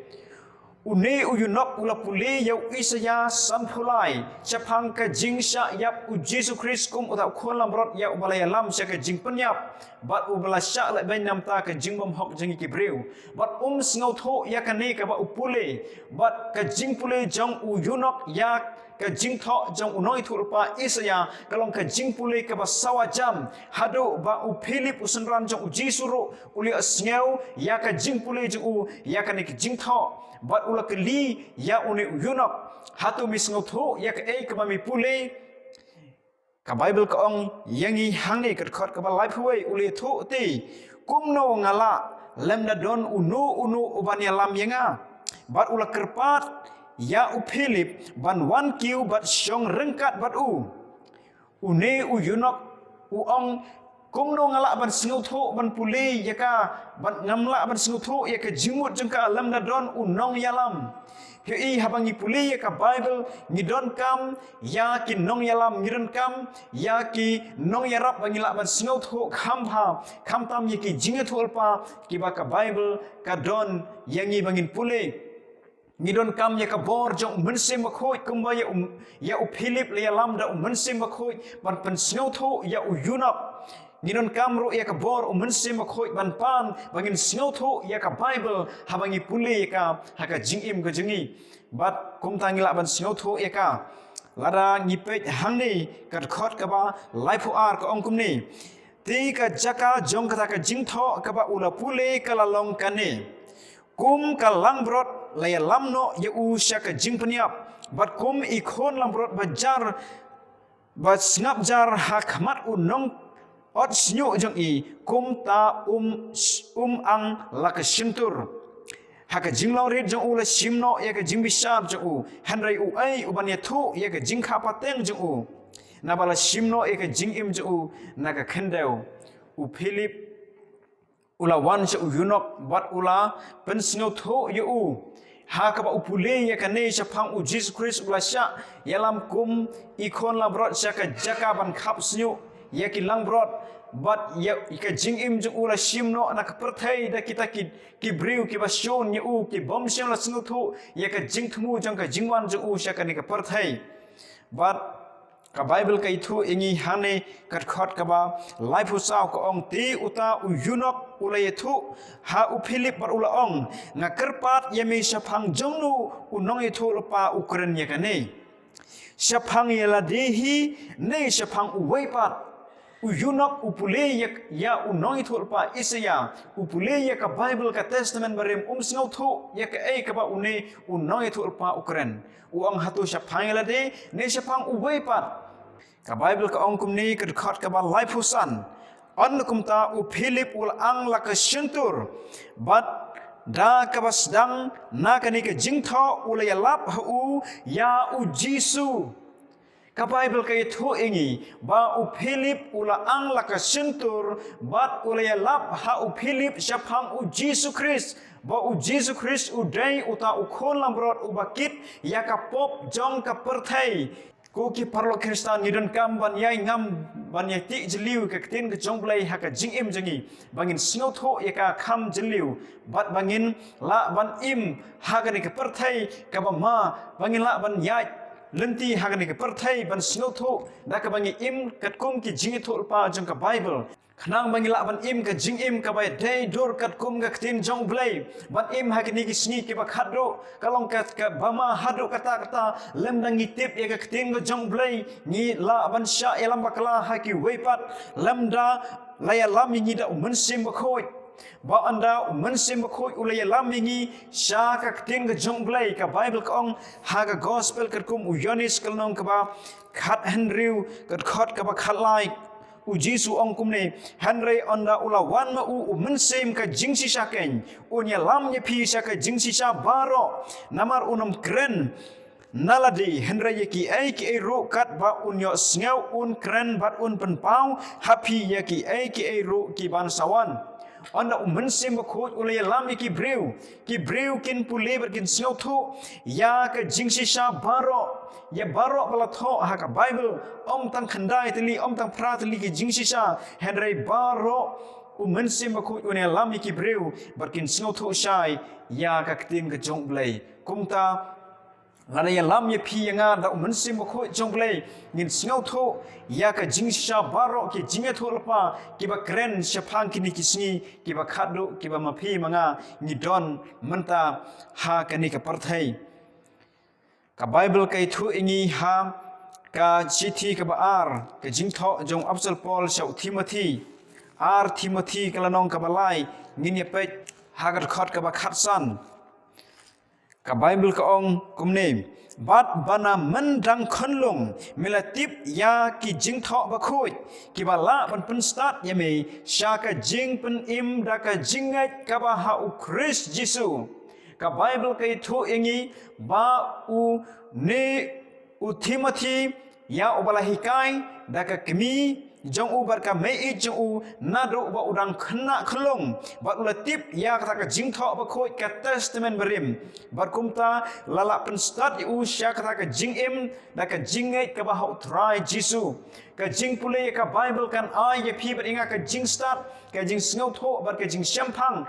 Une u eunuch u la pule ïa u Isaïah sanphew lai, shaphang ka jingshah ïap U Jisu Khrist kum uta u khun langbrot ïa uba la ïalam sha ka jingpynïap, bad uba la shah lehbeiñ namar ka jingbymhok jong ngi ki briew. Bad um sngewthuh ïa kane kaba u pule, bad ka jingpule jong u eunuch ïa ka jingthoh jong u nongïathuhlypa Isaïah, ka long ka jingpule kaba sawa jan, haduh ba u Philip u synran jong U Jisu ruh, u la ïohsngew ïa ka jingpule jong u ïa kane ka jingthoh. Bad u la kylli ïa une u eunuch, hato me sngewthuh ïa kaei kaba me pule? Ka Baibl ka ong ïa ngi hangne, ka dkhot kaba laiphew wei, u la ïathuh te, kumno nga lah, lymda don uno uno uban ïalam ïa nga? Bad u la kyrpad ïa u Philip ban wan kiew bad shong ryngkat bad u. Une u eunuch u ong, kumno nga lah ban sngewthuh, ban pule ïa ka, ban, ngam lah ban sngewthuh ïa ka jingmut jong ka lymda don u nongïalam. Phi ïohi, haba ngi pule ïa ka Baibl, ngi donkam ïa ki nongïalam, ngi donkam ïa ki nongïarap ba ngin lah ban sngewthuh kham bha, khamtam ïa ki jingïathuhlypa kiba ka Baibl ka don ïa ngi ba ngin pule. Ngi donkam ïa ka bor jong u Mynsiem Bakhuid, kumba ïa u, ïa u Philip la ïalam da u Mynsiem Bakhuid ban pynsngewthuh ïa u eunuch. Ngi donkam ruh ïa ka bor u Mynsiem Bakhuid ban pan ba ngin sngewthuh ïa ka Baibl haba ngi pule ïa ka ha ka jingim ka jong ngi. Bad kumta ngi lah ban sngewthuh ïa ka. Lada ngi peit hangne, ka dkhot kaba laiphew ar ka ong kumne, te ka jaka jong kata ka jingthoh kaba u la pule ka la long kane: Kum ka langbrot la ïalam noh ïa u sha ka jingpynïap, bad kum i khun langbrot ba jar, ba sngap jar ha khmat u nongot shñiuh jong i, kumta um, um ang la ka shyntur. Ha ka jinglong rit jong u la shim noh ïa ka jingbishar jong u, hynrei uei uban ïathuh ïa ka jingkha pateng jong u? Naba la shim noh ïa ka jingim jong u na ka khyndew. U Philip u la wan sha u eunuch bad u la pynsngewthuh ïa u. Ha kaba u pule ïa kane shaphang u Jisu Khrist uba la shah ïalam kum i khun langbrot sha ka jaka ban khap shñiuh ïa ki langbrot, bad ïa ka jingim jong u la shim noh na ka pyrthei da kita ki, ki briew kiba shun ïa u, ki bym shym la sngewthuh ïa ka jingthmu jong ka jingwan jong u sha kane ka pyrthei. Bad Ka Baibl ka ïathuh ïa ngi hangne ka dkhot kaba laiphew saw ka ong, te uta u eunuch u la ïathuh ha u Philip bad u la ong, nga kyrpad ïa me shaphang jong no u nongïathuhlypa u kren ïa kane. Shaphang ïa lade hi ne shaphang uwei pat. U eunuch u pule ïa, ïa u nongïathuhlypa Isaïah, u pule ïa ka Baibl ka Testament Barim, um sngewthuh ïa kaei kaba une u nongïathuhlypa u kren. U ong hato shaphang ïa lade ne shaphang uwei pat. Ka Baibl ka ong kumne, ka dkhot kaba laiphew san. Ynda kumta u Philip u la ang la ka shyntur, bad da kaba sdang na kane ka jingthoh u la ïalap ha u ïa u Jisu. Ka Baibl ka ïathuh ïa ngi ba u Philip u la ang la ka shyntur bad u la ïalap ha u Philip shaphang u Jisu Khrist, ba u Jisu Khrist u dei uta u khun langbrot uba kit ïa ka pop jong ka pyrthei. Ko ki paralok Khristan, ngi donkam ban ïai ngam, ban ïai tih jylliew ka ktien ka jong U Blei ha ka jingim jong ngi, ba ngin sngewthuh ïa ka kham jylliew, bad ba ngin lah ban im ha kane ka pyrthei kaba ma, ba ngin lah ban ïaid lynti ha kane ka pyrthei ban sngewthuh da kaba ngi im katkum ki jingïathuhlypa jong ka Baibl. Khnang ba ngin lah ban im ka jingim kaba dei dur katkum ka ktien jong U Blei. Ban im ha kine ki sngi kiba khatduh, ka long ka, kaba ma haduh katta katta, lymda ngi tip ïa ka ktien ka jong U Blei, ngi lah ban shah ïalam bakla ha kiwei pat, lymda la ïalam ïa ngi da u Mynsiem Bakhuid. Ba ynda u Mynsiem Bakhuid u la ïalam ïa ngi sha ka ktien ka jong U Blei, ka Baibl ka ong ha ka Gospel katkum u Ïoannis ka lynnong kaba khathynriew, ka dkhot kaba khatlai. U Jisu u ong kumne, hynrei ynda u la wan ma u u Mynsiem ka jingshisha keiñ, un ïalam ïa phi sha ka jingshisha baroh, namar un ym kren na lade, hynrei ïa kiei kiei ruh katba un ïohsngew un kren bad un pynpaw ha phi ïa kiei kiei ruh kiban sa wan. Ynda u Mynsiem Bakhuid u la ïalam ïa ki briew, ki briew kin pule bad kin sngewthuh ïa ka jingshisha baroh, ïa baroh ba la thoh ha ka Baibl, ym tang khyndai tylli, ym tang phra tylli ki jingshisha, hynrei baroh u Mynsiem Bakhuid un ïalam ïa ki briew bad kin sngewthuh shai ïa ka ktien ka jong U Blei. Kumta, lada ïalam ïa phi ïa nga da u Mynsiem Bakhuid jong U Blei, ngin sngewthuh ïa ka jingshisha baroh ki jingïathuhlypa kiba kren shaphang kine ki sngi kiba khatduh kiba ma phi ma nga ngi don mynta ha kane ka pyrthei. Ka Baibl ka ïathuh ïa ngi ha ka shithi kaba ar, ka jingthoh jong u Apostol Paul sha u Timothi. Ar Timothi ka lynnong kaba lai, ngin ïa peit ha ka dkhot kaba khatsan. Ka Baibl ka ong kumne, bad ba na myndang khunlung me la tip ïa ki jingthoh bakhuid kiba lah ban pynstad ïa me sha ka jingpynim da ka jingngeit kaba ha u Khrist Jisu. Ka Baibl ka ïathuh ïa ngi ba une u Timothi, ïa uba la hikai da ka kmie jong u bad ka mei-ïeit jong u, naduh ba u dang khynnah khunlung, bad u la tip ïa kata ka jingthoh bakhuid ka Testament Barim. Bad kumta la lah pynstad ïa u sha kata ka jingim da ka jingngeit kaba ha u Trai Jisu. Ka jingpule ïa ka Baibl kan ai ïa phi bad ïa nga ka jingstad, ka jingsngewthuh bad ka jingshemphang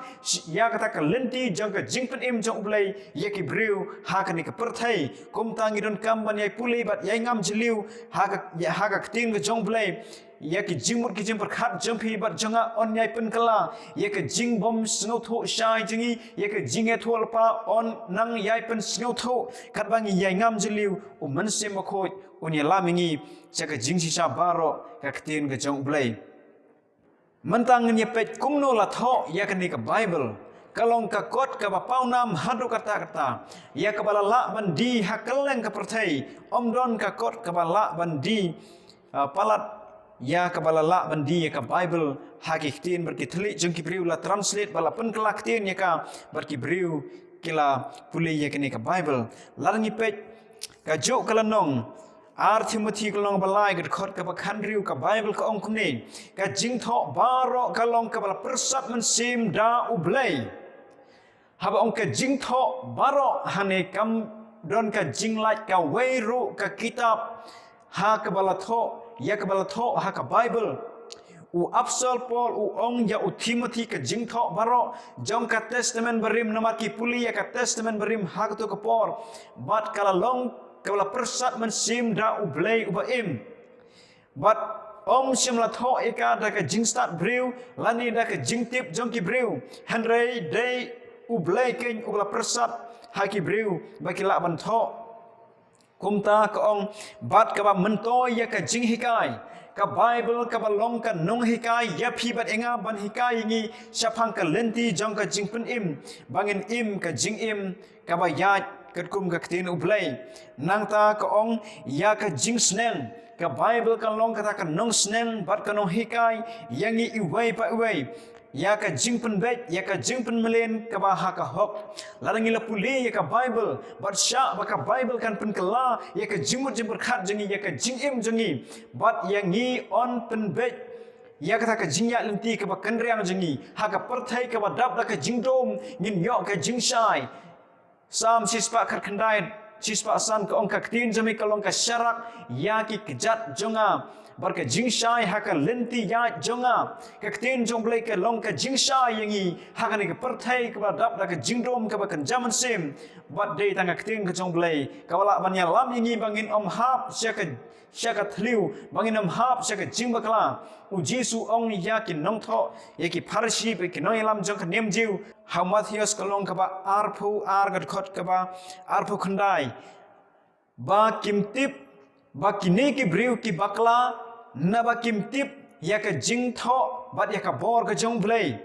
ïa kata ka lynti jong ka jingpynim jong U Blei ïa ki briew ha kane ka pyrthei. Kumta ngi donkam ban ïai pule bad ïai ngam jylliew ha ka, ha ka ktien ka jong U Blei. Ïa ki jingmut ki jingpyrkhat jong phi bad jong nga yn ïai pynkylla, ïa ka jingbym sngewthuh shai jong ngi, ïa ka jingïathuhlypa yn nang ïai pynsngewthuh. Katba ngi ïai ngam jylliew, u Mynsiem Bakhuid un ïalam ïa ngi sha ka jingshisha baroh ka ktien ka jong U Blei. Mynta ngin ïa peit kumno la thoh ïa kane ka Baibl. Ka long ka kot kaba pawnam haduh katta katta, ïa kaba la lah ban die ha kylleng ka pyrthei. Ym don ka kot kaba lah ban die, ah, palat ïa kaba la lah ban die ïa ka Baibl ha ki ktien bad ki thylliej jong ki briew, la translate bad la pynkylla ktien ïa ka bad ki briew ki la pule ïa kane ka Baibl. Lada ngi peit kajuh ka lynnong, Ar Timothi ka lynnong ba lai, ka dkhot kaba khathynriew, ka Baibl ka ong kumne, ka jingthoh baroh ka long kaba la pyrsad mynsiem da U Blei. Haba ong ka jingthoh baroh, hangne kam don ka jinglait kawei ruh ka kitab ha kaba la thoh, ïa kaba la thoh ha ka Baibl. U Apostol Paul u ong ïa u Timothi ka jingthoh baroh jong ka Testament Barim, namar ki pule ïa ka Testament Barim ha kato ka por, bad ka la long kaba la pyrsad mynsiem da U Blei uba im. Bad ym shym la thoh ïa ka da ka jingstad briew lane da ka jingtip jong ki briew, hynrei dei U Blei keiñ uba la pyrsad ha ki briew ba ki lah ban thoh. Kumta ka ong, bad kaba myntoi ïa ka jinghikai, ka Baibl kaba long ka nonghikai ïa phi bad ïa nga ban hikai ïa ngi shaphang ka lynti jong ka jingpynim, ba ngin im ka jingim kaba ïaid katkum ka ktien U Blei. Nangta ka ong, ïa ka jingsneng, ka Baibl ka long kata ka nongsneng bad ka nonghikai ïa ngi iwei pa iwei, ïa ka jingpynbeit, ïa ka jingpynmlien kaba ha ka hok. Lada ngi la pule ïa ka Baibl bad shah ba ka Baibl kan pynkylla ïa ka jingmut jingpyrkhat jong ngi, ïa ka jingim jong ngi, bad ïa ngi yn pynbeit ïa kata ka jingïaid lynti kaba kynriang jong ngi ha ka pyrthei kaba dap da ka jingdum, ngin ïoh ka jingshai. Salm shispah khatkhyndai, shispah san ka ong, ka ktien jong me ka long ka sharak ïa ki kjat jong nga, bad ka jingshai ha ka lynti ïaid jong nga. Ka ktien jong U Blei ka long ka jingshai ïa ngi ha kane ka pyrthei kaba dap da ka jingdum kaba kynja mynsiem. Bad dei tang ka ktien ka jong U Blei kaba lah ban ïalam ïa ngi ba ngin ym hap sha ka sha ka thliew, ba ngin ym hap sha ka jingbakla. U Jisu ong ïa ki nongthoh, ïa ki Pharisi bad ki nongïalam jong ka niam Jiw ha u Mathaios ka long kaba arphew ar, ka dkhot kaba arphew khyndai, ba kim tip ba kine ki briew ki bakla naba kim tip ïa ka jingthoh bad ïa ka bor ka jong U Blei.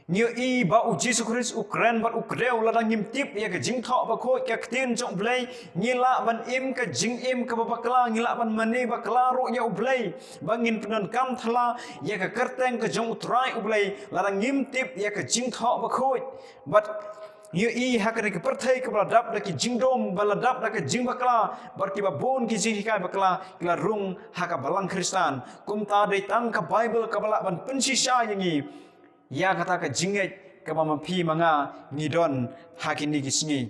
Ngi ïohi ba U Jisu Khrist u kren bad u kdew lada ngim tip ïa ka jingthoh bakhuid, ka ktien jong U Blei, ngi lah ban im ka jingim kaba bakla, ngi lah ban mane bakla ruh ïa U Blei, ba ngin pyndonkam thala ïa ka kyrteng ka jong U Trai U Blei lada ngim tip ïa ka jingthoh bakhuid. Bad ngi ïohi ha kane ka pyrthei kaba la dap da ki jingdum, ba la dap da ka jingbakla, bad kiba bun ki jinghikai bakla ki la rung ha ka balang Khristan. Kumta dei tang ka Baibl kaba lah ban pynshisha ïa ngi ïa kata ka jingngeit kaba ma phi ma nga ngi don ha kine ki sngi.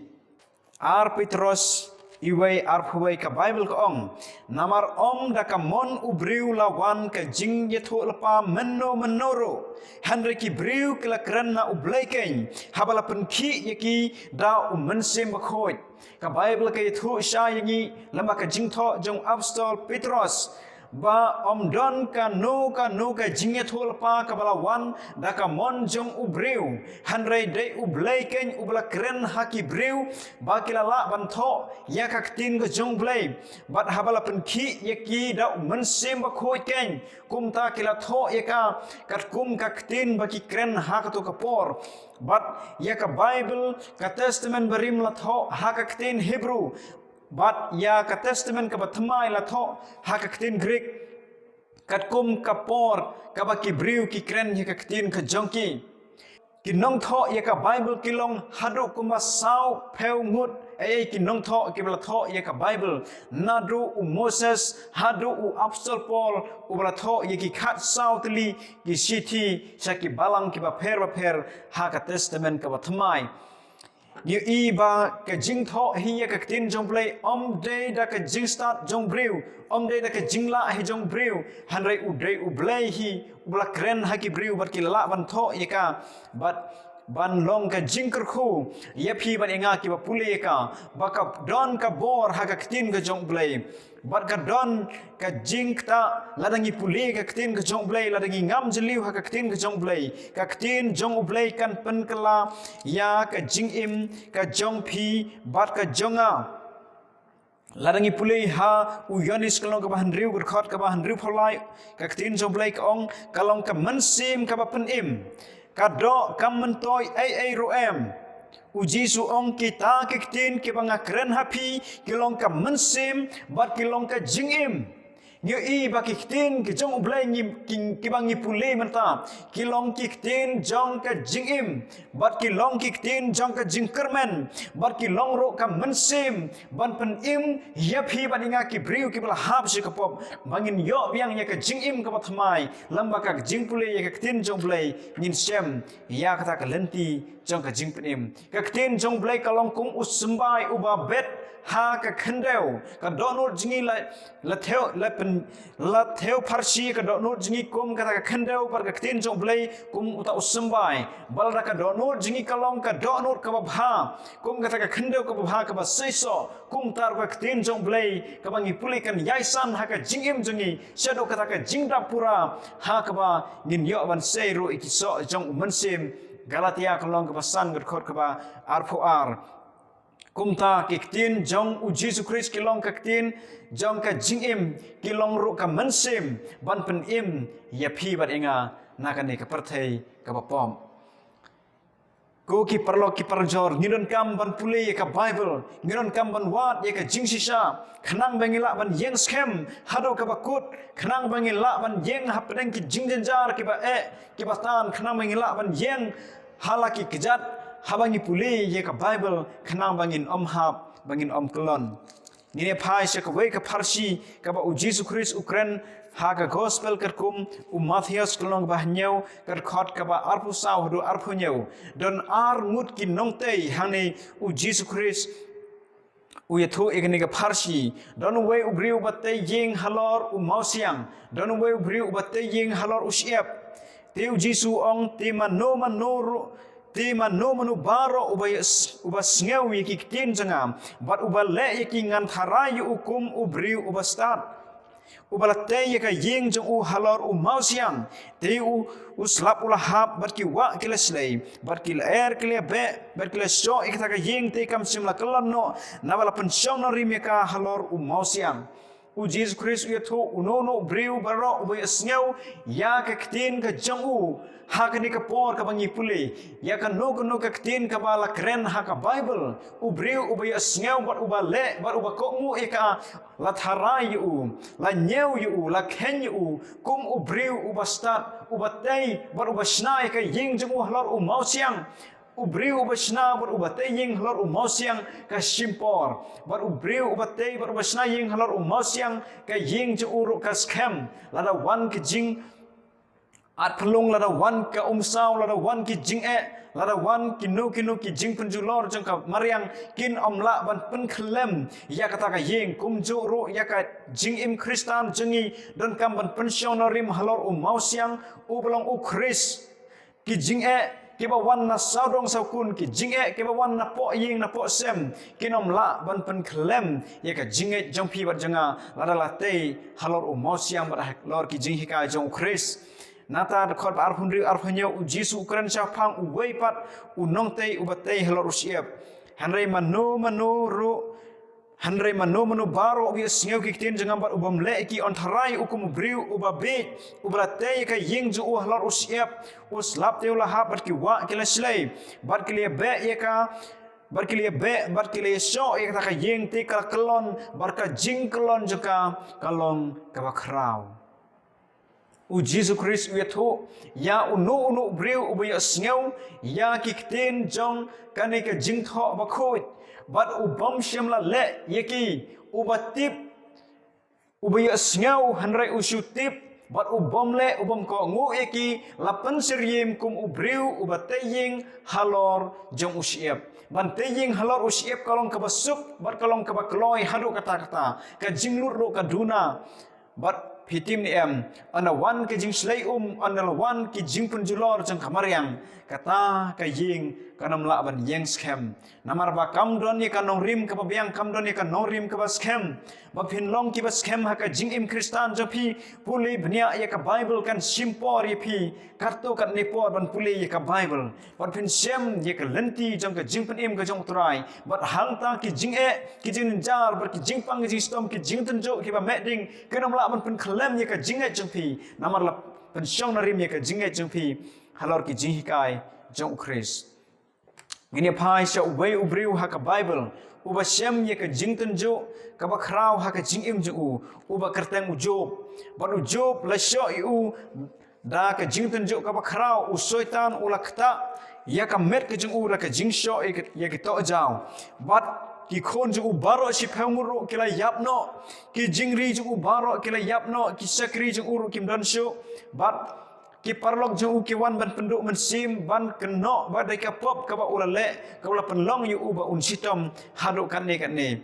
Ar Petros iwei arphew wei, ka Baibl ka ong, namar ym da ka mon u briew la wan ka jingïathuhlypa mynno mynno ruh, hynrei ki briew ki la kren na U Blei keiñ haba la pynkhih ïa ki da U Mynsiem Bakhuid. Ka Baibl ka ïathuh shai ïa ngi lyngba ka jingthoh jong u Apostol Petros ba ym don kano kano ka jingïathuhlypa kaba la wan da ka mon jong u briew, hynrei dei U Blei keiñ uba la kren ha ki briew ba ki la lah ban thoh ïa ka ktien ka jong U Blei. Bad haba la pynkhih ïa ki da U Mynsiem Bakhuid keiñ, kumta ki la thoh ïa ka katkum ka ktien ba ki kren ha kato ka por. Bad ïa ka Baibl, ka Testament Barim la thoh ha ka ktien Hebru. Bad ïa ka Testament kaba Thymmai la thoh ha ka ktien Grik, katkum ka por kaba ki briew ki kren ïa ka ktien ka jong ki. Ki nongthoh ïa ka Baibl ki long haduh kumba saw phew ngut, eh, ki nongthoh kiba la thoh ïa ka Baibl, naduh u Moses haduh u Apostol Paul uba la thoh ïa ki khatsaw tylli ki shithi sha ki balang kiba pher bapher ha ka Testament kaba Thymmai. Ngi ïohi ba ka jingthoh hi ïa ka ktien jong U Blei ym dei da ka jingstad jong u briew, ym dei da ka jinglah hi jong u briew, hynrei u dei U Blei hi uba la kren ha ki briew bad ki la lah ban thoh ïa ka, bad ban long ka jingkyrkhu ïa phi bad ïa nga kiba pule ïa ka, ba ka don ka bor ha ka ktien ka jong U Blei. Bad ka don ka jingktah lada ngi pule ka ktien ka jong U Blei, lada ngi ngam jylliew ha ka ktien ka jong U Blei. Ka ktien jong U Blei kan pynkylla ïa ka jingim ka jong phi bad ka jong nga. Lada ngi pule ha u Ïoannis ka lynnong kaba hynriew, ka dkhot kaba hynriew phew lai, ka ktien jong U Blei ka ong, ka long ka mynsiem kaba pynim. Ka doh kam myntoi ei ei ruh em. U Jisu ong, kita ki ktien kiba nga kren ha phi ki long ka mynsiem bad ki long ka jingim. Ngi ïohi ba ki ktien ki jong U Blei ngi, ki, kiba ngi pule mynta ki long ki ktien jong ka jingim, bad ki long ki ktien jong ka jingkyrmen, bad ki long ruh ka mynsiem ban pynim ïa phi bad ïa nga ki briew kiba la hap sha ka pop, ba ngin ïoh biang ïa ka jingim kaba thymmai. Lyngba ka jingpule ïa ka ktien jong U Blei ngin shem ïa kata ka lynti jong ka jingpynim. Ka ktien jong U Blei ka long kum u symbai uba bet ha ka khyndew, ka dohnud jong ngi la, la thew, la pyn, la thew pharshi ka dohnud jong ngi kum kata ka khyndew bad ka ktien jong U Blei kum uta u symbai. Bad lada ka dohnud jong ngi ka long ka dohnud kaba bha kum kata ka khyndew kaba bha kaba seisoh, kumta ruh ka ktien jong U Blei kaba ngi pule kan ïaisam ha ka jingim jong ngi, shaduh kata ka jingdap pura ha kaba ngin ïoh ban sei ruh ïa ki soh jong u mynsiem. Galatia ka lynnong kaba san ka dkhot kaba arphew ar. Kumta ki ktien jong U Jisu Khrist ki long ka ktien jong ka jingim, ki long ruh ka mynsiem ban pynim ïa phi bad ïa nga na kane ka pyrthei kaba pop. Ko ki paralok ki parajor, ngi donkam ban pule ïa ka Baibl, ngi donkam ban wad ïa ka jingshisha, khnang ba ngi lah ban ïeng skhem haduh kaba kut, khnang ba ngi lah ban ïeng hapdeng ki jingjynjar kiba eh kiba tan, khnang ba ngi lah ban ïeng ha la ki kjat haba ngi pule ïa ka Baibl, khnang ba ngin ym hap, ba ngin ym kyllon. Ngin ïa phai sha kawei ka pharshi kaba U Jisu Khrist u kren ha ka Gospel katkum u Mathaios ka lynnong ba hynñiew, ka dkhot kaba arphew saw haduh arphew hynñiew. Don ar ngut ki nongtei hangne U Jisu Khrist u ïathuh ïa kane ka pharshi. Don uwei u briew uba tei ïing halor u mawsiang. Don uwei u briew uba tei ïing halor u shyiap. Te U Jisu u ong, te mano mano ruh, te mano mano baroh uba ïa s-, uba sngew ïa ki ktien jong nga bad uba leh ïa ki, ngan tharai ïa u kum u briew uba stad uba la tei ïa ka ïing jong u halor u mawsiang. Te u, u slap u la hap bad ki wah ki la shlei bad ki lyer ki la beh bad ki la shoh ïa kata ka ïing, te kam shym la kyllon noh, naba la pynshong nongrim ïa ka halor u mawsiang. U Jisu Khrist u ïathuh, uno uno u briew baroh uba ïohsngew ïa ka ktien ka jong u ha kane ka por kaba ngi pule ïa kano kano ka ktien kaba la kren ha ka Baibl, u briew uba ïohsngew bad uba leh bad uba kohnguh ïa ka, la tharai ïa u, la ñiew ïa u, la kheiñ ïa u kum u briew uba stad, uba tei bad uba shna ïa ka ïing jong u halor u mawsiang. U briew uba shna bad uba tei ïing halor u mawsiang ka shim por, bad u briew uba tei bad uba shna ïing halor u mawsiang, ka ïing jong u ruh ka skhem. Lada wan ki jingatphyllung, lada wan ka umsaw, lada wan ki jingeh, lada wan kino kino ki jingpynjulor jong ka mariang, kin ym lah ban pynkhyllem ïa kata ka ïing. Kumjuh ruh ïa ka jingim Khristan jong ngi, donkam ban pynshong nongrim halor u mawsiang uba long u Khrist. Ki jingeh kiba wan na sawdong sawkun, ki jingeh kiba wan na poh ïing na poh sem, kin ym lah ban pynkhyllem ïa ka jingngeit jong phi bad jong nga lada la tei halor u mawsiang bad halor ki jinghikai jong u Khrist. Nangta dkhot ba arphew hynriew, arphew hynñiew, u Jisu u kren shaphang uwei pat u nongtei uba tei halor u shyiap. Hynrei mano mano ruh Hynrei mano mano baroh uba ïohsngew ki ktien jong nga bad u bym leh ïa ki, yn tharai u kum u briew uba bieit uba la tei ïa ka ïing jong u halor u shyiap. U slap te u la hap bad ki wah ki la shlei bad ki la beh ïa ka, bad ki la beh bad ki la shoh ïa kata ka ïing, te ka la kyllon bad ka jingkyllon jong ka ka long kaba khraw. U Jisu Khrist u ïathuh ïa uno uno u briew uba ïohsngew ïa ki ktien jong kane ka jingthoh bakhuid bad u bym shym la leh ïa ki, uba tip, uba ïohsngew hynrei u shu tip, bad u bym leh, u bym kohnguh ïa ki, la pynsyriem kum u briew uba tei ïing halor jong u shyiap. Ban tei ïing halor u shyiap ka long kaba suk bad ka long kaba kloi haduh katta katta, ka jinglut ruh ka duna. Bad phi tip ne em, ynda wan ka jingshlei um, ynda wan ki jingpynjulor jong ka mariang, kata ka ïing kan ym lah ban ïeng skhem. Namar ba kam don ïa ka nongrim kaba biang, kam don ïa ka nongrim kaba skhem. Ba phin long kiba skhem ha ka jingim Khristan jong phi, pule bniah ïa ka Baibl, kan shim por ïa phi katto katne por ban pule ïa ka Baibl. Bad phin shem ïa ka lynti jong ka jingpynim ka jong U Trai. Bad hangta ki jingeh, ki jingjynjar, bad ki jingpang, ki jingshitom, ki jingtynjuh kiba meh ding, kin ym lah ban pynkhyllem ïa ka jingngeit jong phi. Namar la pynshong nongrim ïa ka jingngeit jong phi halor ki jinghikai jong u Khrist. Ngin ïa phai sha uwei u briew ha ka Baibl uba shem ïa ka jingtynjuh kaba khraw ha ka jingim jong u, uba kyrteng u Job. Bad u Job la shoh ïa u da ka jingtynjuh kaba khraw, u Soitan u la ktah ïa ka met ka jong u da ka jingshoh ïa ki, ïa ki tohjaw. Bad ki khun jong u baroh shiphew ngut ruh ki la ïap noh, ki jingri jong u baroh ki la ïap noh, ki shakri jong u ruh kim don shuh. Bad ki paralok jong u ki wan ban pynduh mynsiem, ban kynnoh ba dei ka pop kaba u la leh kaba la pynlong ïa u ba un shitom haduh katne katne.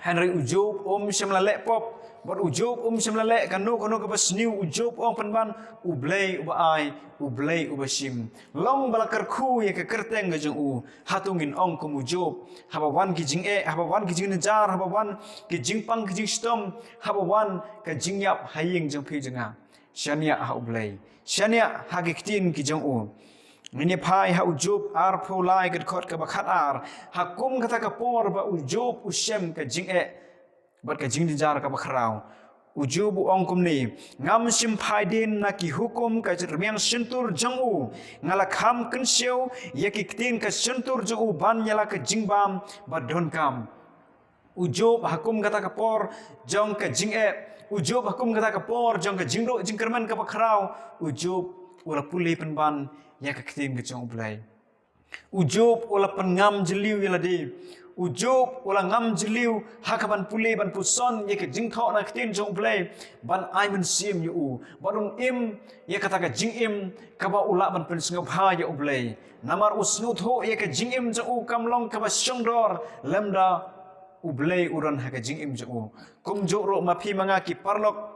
Hynrei u Job um shym la leh pop, bad u Job um shym la leh kano kano kaba sniew. U Job u ong pynban, U Blei uba ai, U Blei uba shim. Long ba la kyrkhu ïa ka kyrteng ka jong u. Hato ngin ong kum u Job, haba wan ki jingeh, haba wan ki jingjynjar, haba wan ki jingpang ki jingshitom, haba wan ka jingïap ha ïing jong phi jong nga? Shaniah ha U Blei, shaniah ha ki ktien ki jong u. Ngin ïa phai ha u Job arphew lai, ka dkhot kaba khatar. Ha kum kata ka por ba u Job u shem ka jingeh bad ka jingjynjar kaba khraw, u Job u ong kumne: Ngam shym phai dien na ki hukum ka rmiang shyntur jong u. Nga la kham kynshew ïa ki ktien ka shyntur jong u ban ïa la ka jingbam ba donkam. U Job ha kum kata ka por jong ka jingeh, u Job ha kum kata ka por jong ka jingduh jingkyrmen kaba khraw, u Job u la pule pynban ïa ka ktien ka jong U Blei. U Job u la pynngam jylliew ïa lade. U Job u la ngam jylliew ha kaban pule, ban puson ïa ka jingthoh na ka ktien jong U Blei, ban ai mynsiem ïa u, ban im ïa kata ka jingim kaba u lah ban pynsngewbha ïa U Blei. Namar u sngewthuh ïa ka jingim jong u kam long kaba shongdor lymda U Blei u don ha ka jingim jong u. Kumjuh ruh ma phi ma nga ki paralok,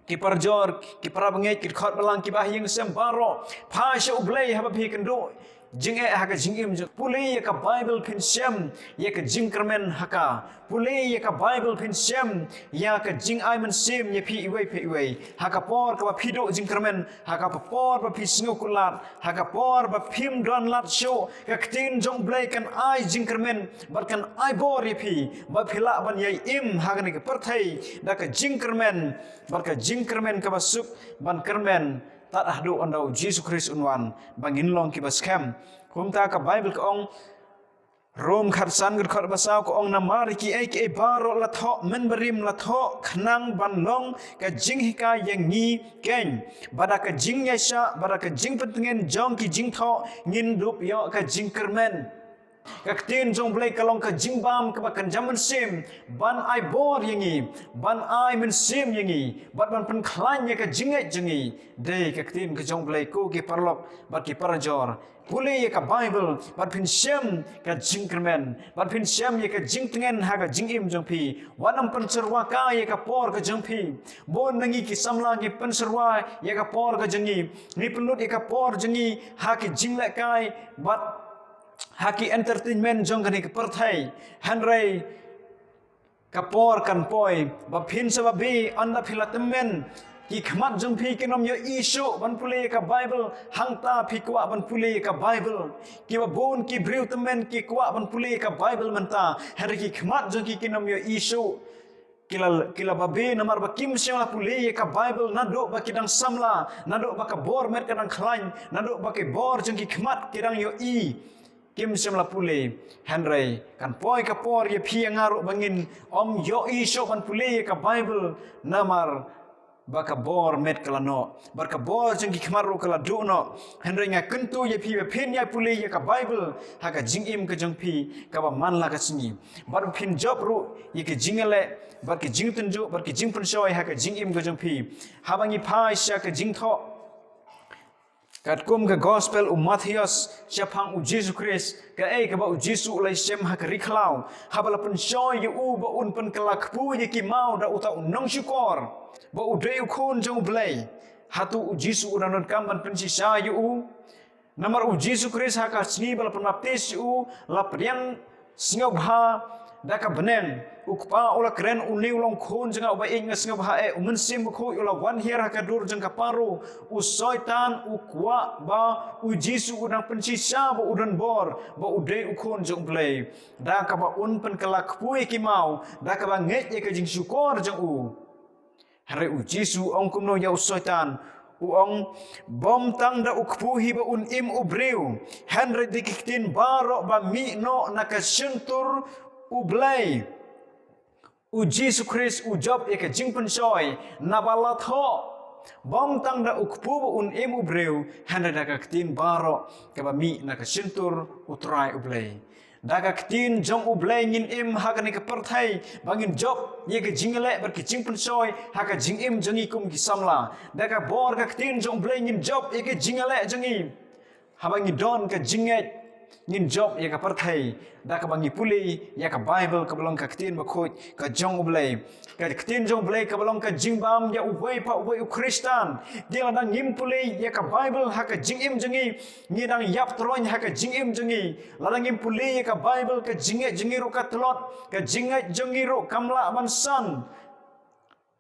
ki parajor, ki parabangeit, ki dkhot balang, ki bahaïing sem baroh, phai sha U Blei haba phi kynduh jingeh ha ka jingim jong. Pule ïa ka Baibl phin shem ïa ka jingkyrmen ha ka. Pule ïa ka Baibl phin shem ïa ka jingai mynsiem ïa phi iwei pa iwei. Ha ka por kaba phi duh jingkyrmen, ha ka por ba phi sngew kular, ha ka por ba phim don lad shuh, ka ktien jong U Blei kan ai jingkyrmen bad kan ai bor ïa phi ba phi lah ban ïai im ha kane ka pyrthei da ka jingkyrmen bad ka jingkyrmen kaba suk ban kyrmen tad haduh ynda U Jisu Khrist un wan ba ngin long kiba skhem. Kumta ka Baibl ka ong, Rom khatsan, ka dkhot ba saw ka ong: Namar kiei kiei baroh la thoh mynbarim, la thoh khnang ban long ka jinghikai ïa ngi keiñ, bad da ka jingïaishah bad da ka jingpyntngen jong ki jingthoh ngin dup ïoh ka jingkyrmen. Ka ktien jong U Blei ka long ka jingbam kaba kynja mynsiem ban ai bor ïa ngi, ban ai mynsiem ïa ngi bad ban pynkhlaiñ ïa ka jingngeit jong ngi. Dei ka ktien ka jong U Blei, ko ki paralok bad ki parajor. Pule ïa ka Baibl bad phin shem ka jingkyrmen, bad phin shem ïa ka jingtngen ha ka jingim jong phi. Wat nym pynsyrwa kai ïa ka por ka jong phi. Bun na ngi ki samla ngi pynsyrwa ïa ka por ka jong ngi, ngi pynlut ïa ka por jong ngi ha ki jinglehkai bad ha ki entertainment jong kane ka pyrthei. Hynrei ka por kan poi ba phin sa babe, ynda phi la tymmen ki khmat jong phi kin ym ïohi shuh ban pule ïa ka Baibl. Hangta phi kwah ban pule ïa ka Baibl. Kiba bun ki briew tymmen ki kwah ban pule ïa ka Baibl mynta, hynrei ki khmat jong ki kin ym ïohi shuh. Ki la, ki la babe namar ba kim shym la pule ïa ka Baibl naduh ba ki dang samla, naduh ba ka bor met ka dang khlaiñ, naduh ba ki bor jong ki khmat ki dang ïohi. Kim shym la pule. Hynrei kan poi ka por ïa phi ïa nga ruh ba ngin ym ïohi shuh ban pule ïa ka Baibl, namar ba ka bor met ka la noh bad ka bor jong ki khmat ruh ka la duh noh. Hynrei nga kyntu ïa phi ba phin ïai pule ïa ka Baibl ha ka jingim ka jong phi kaba man la ka sngi, bad ba phin jop ruh ïa ka jingïaleh bad ka jingtynjuh bad ka jingpynshoi ha ka jingim ka jong phi. Haba ngi phai sha ka jingthoh katkum ka Gospel u Mathaios shaphang U Jisu Khrist, kaei kaba U Jisu u la ïashem ha ka ri khlaw haba la pynshoi ïa u ba un pynkylla kpu ïa ki maw da uta u nongshukor ba u dei u Khun jong U Blei? Hato U Jisu u dang donkam ban pynshisha ïa u? Namar U Jisu Khrist ha ka sngi ba la pynbaptis ïa u, la pdiang sngewbha da ka bneng. U Kpa u la kren, une u long Khun jong nga uba ïeit, nga sngewbha eh. U Mynsiem Bakhuid u la wan hiar ha ka dur jong ka paro. U Soitan u kwah ba U Jisu u dang pynshisha ba u don bor, ba u dei u Khun jong U Blei, da kaba un pynkylla kpu ïa ki maw, da kaba ngeit ïa ka jingshukor jong u. Hynrei U Jisu u ong kumno ïa u Soitan? U ong, bym tang da u kpu hi ba un im u briew, hynrei da ki ktien baroh ba mih noh na ka shyntur U Blei. U Jisu Khrist u jop ïa ka jingpynshoi naba la thoh, bym tang da u kpu ba un im u briew, hynrei da ka ktien baroh kaba mih na ka shyntur U Trai U Blei. Da ka ktien jong U Blei ngin im ha kane ka pyrthei, ba ngin jop ïa ka jingïaleh bad ka jingpynshoi ha ka jingim jong ngi kum ki samla. Da ka bor ka ktien jong U Blei ngin jop ïa ka jingïaleh jong ngi haba ngi don ka jingngeit. Ngin jop ïa ka pyrthei da kaba ngi pule ïa ka Baibl kaba long ka ktien bakhuid ka jong U Blei. Ka ktien jong U Blei kaba long ka jingbam ïa uwei pa uwei u Khristan. Te lada ngim pule ïa ka Baibl ha ka jingim jong ngi, ngi dang ïap troiñ ha ka jingim jong ngi. Lada ngim pule ïa ka Baibl, ka jingngeit jong ngi ruh ka tlot, ka jingngeit jong ngi ruh kam lah ban san.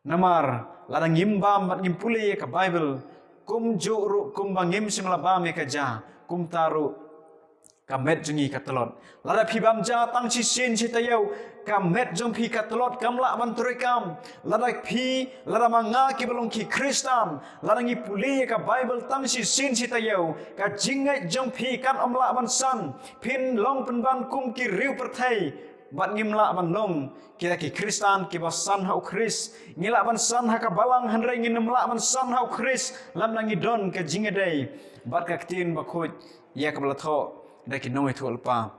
Namar lada ngim bam bad ngim pule ïa ka Baibl, kumjuh ruh kumba ngim shym la bam ïa ka ja, kumta ruh ka met jong ngi ka tlot. Lada phi bam ja tang shisien shi taïew, ka met jong phi ka tlot, kam lah ban treikam. Lada phi, lada ma nga kiba long ki Khristan, lada ngi pule ïa ka Baibl tang shisien shi taïew, ka jingngeit jong phi kan ym lah ban san. Phin long pynban kum ki riew pyrthei, bad ngim lah ban long kita ki Khristan kiba san ha U Khrist. Ngi lah ban san ha ka balang, hynrei ngim lah ban san ha U Khrist lada ngim don ka jingïadei bad ka ktien bakhuid ïa kaba la thoh da ki nongïathuhlypa.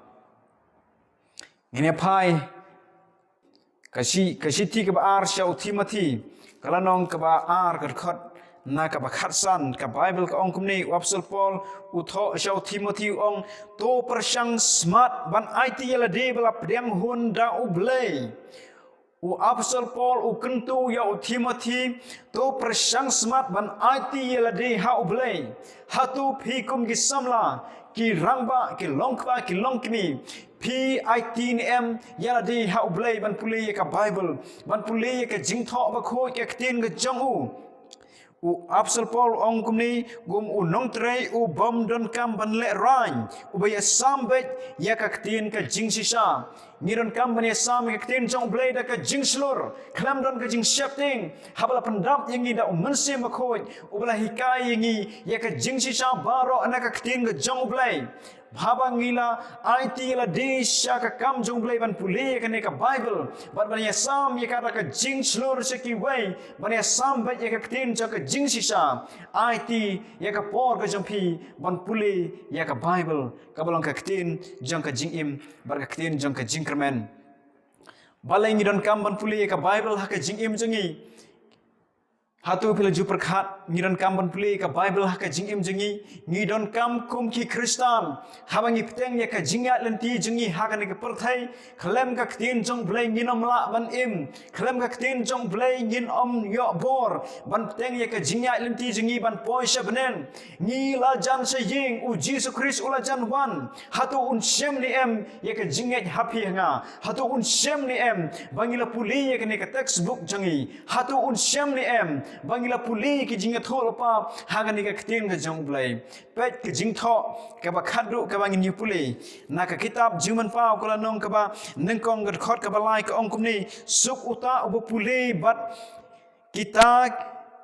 Ngin ïa phai ka shi, ka shithi kaba ar sha u Timothi, ka lynnong kaba ar, ka dkhot na kaba khatsan. Ka Baibl ka ong kumne, u Apostol Paul u thoh sha u Timothi, u ong: To pyrshang smat ban aiti ïa lade ba la pdiang hun da U Blei. U Apostol Paul u kyntu ïa u Timothi: To pyrshang smat ban aiti ïa lade ha U Blei. Hato phi kum ki samla, ki rangbah, ki longkpa, ki longkmie, phi aiti ne em ïa lade ha U Blei ban pule ïa ka Baibl, ban pule ïa ka jingthoh bakhuid, ka ktien ka jong u? U Apostol Paul u ong kumne: Kum u nongtrei u bym donkam ban lehraiñ, uba ïasam beit ïa ka ktien ka jingshisha. Ngi donkam ban ïasam ïa ka ktien jong U Blei da ka jingshlur, khlem don ka jingsheptieng, haba la pyndap ïa ngi da U Mynsiem Bakhuid, uba la hikai ïa ngi ïa ka jingshisha baroh na ka ktien ka jong U Blei. Haba ngi la aiti ïa lade sha ka kam jong U Blei ban pule ïa kane ka Baibl, bad ban ïasam ïa ka da ka jingshlur sha kiwei, ban ïasam beit ïa ka ktien jong ka jingshisha, aiti ïa ka por ka jong phi ban pule ïa ka Baibl, kaba long ka ktien jong ka jingim bad ka ktien jong ka jingkyrmen. Balei ngi donkam ban pule ïa ka Baibl ha ka jingim jong ngi? Hato phi la ju pyrkhat, ngi donkam ban pule ïa ka Baibl ha ka jingim jong ngi? Ngi donkam kum ki Khristan, haba ngi bteng ïa ka jingïaid lynti jong ngi ha kane ka pyrthei, khlem ka ktien jong U Blei ngin ym lah ban im. Khlem ka ktien jong U Blei ngin ym ïoh bor ban bteng ïa ka jingïaid lynti jong ngi ban poi sha bneng. Ngi la jan sha ïing, U Jisu Khrist u la jan wan. Hato un shem ne em ïa ka jingngeit ha phi ha nga? Hato un shem ne em ba ngi la pule ïa kane ka textbook jong ngi? Hato un shem ne em ba ngi la pule ïa ki jingïathuhlypa ha kane ka ktien ka jong U Blei? Peit ka Jingthoh kaba khatduh kaba ngin ïa pule, na ka kitab Jingmynpaw ka lynnong kaba nyngkong, ka dkhot kaba lai, ka ong kumne: Suk uta uba pule bad kita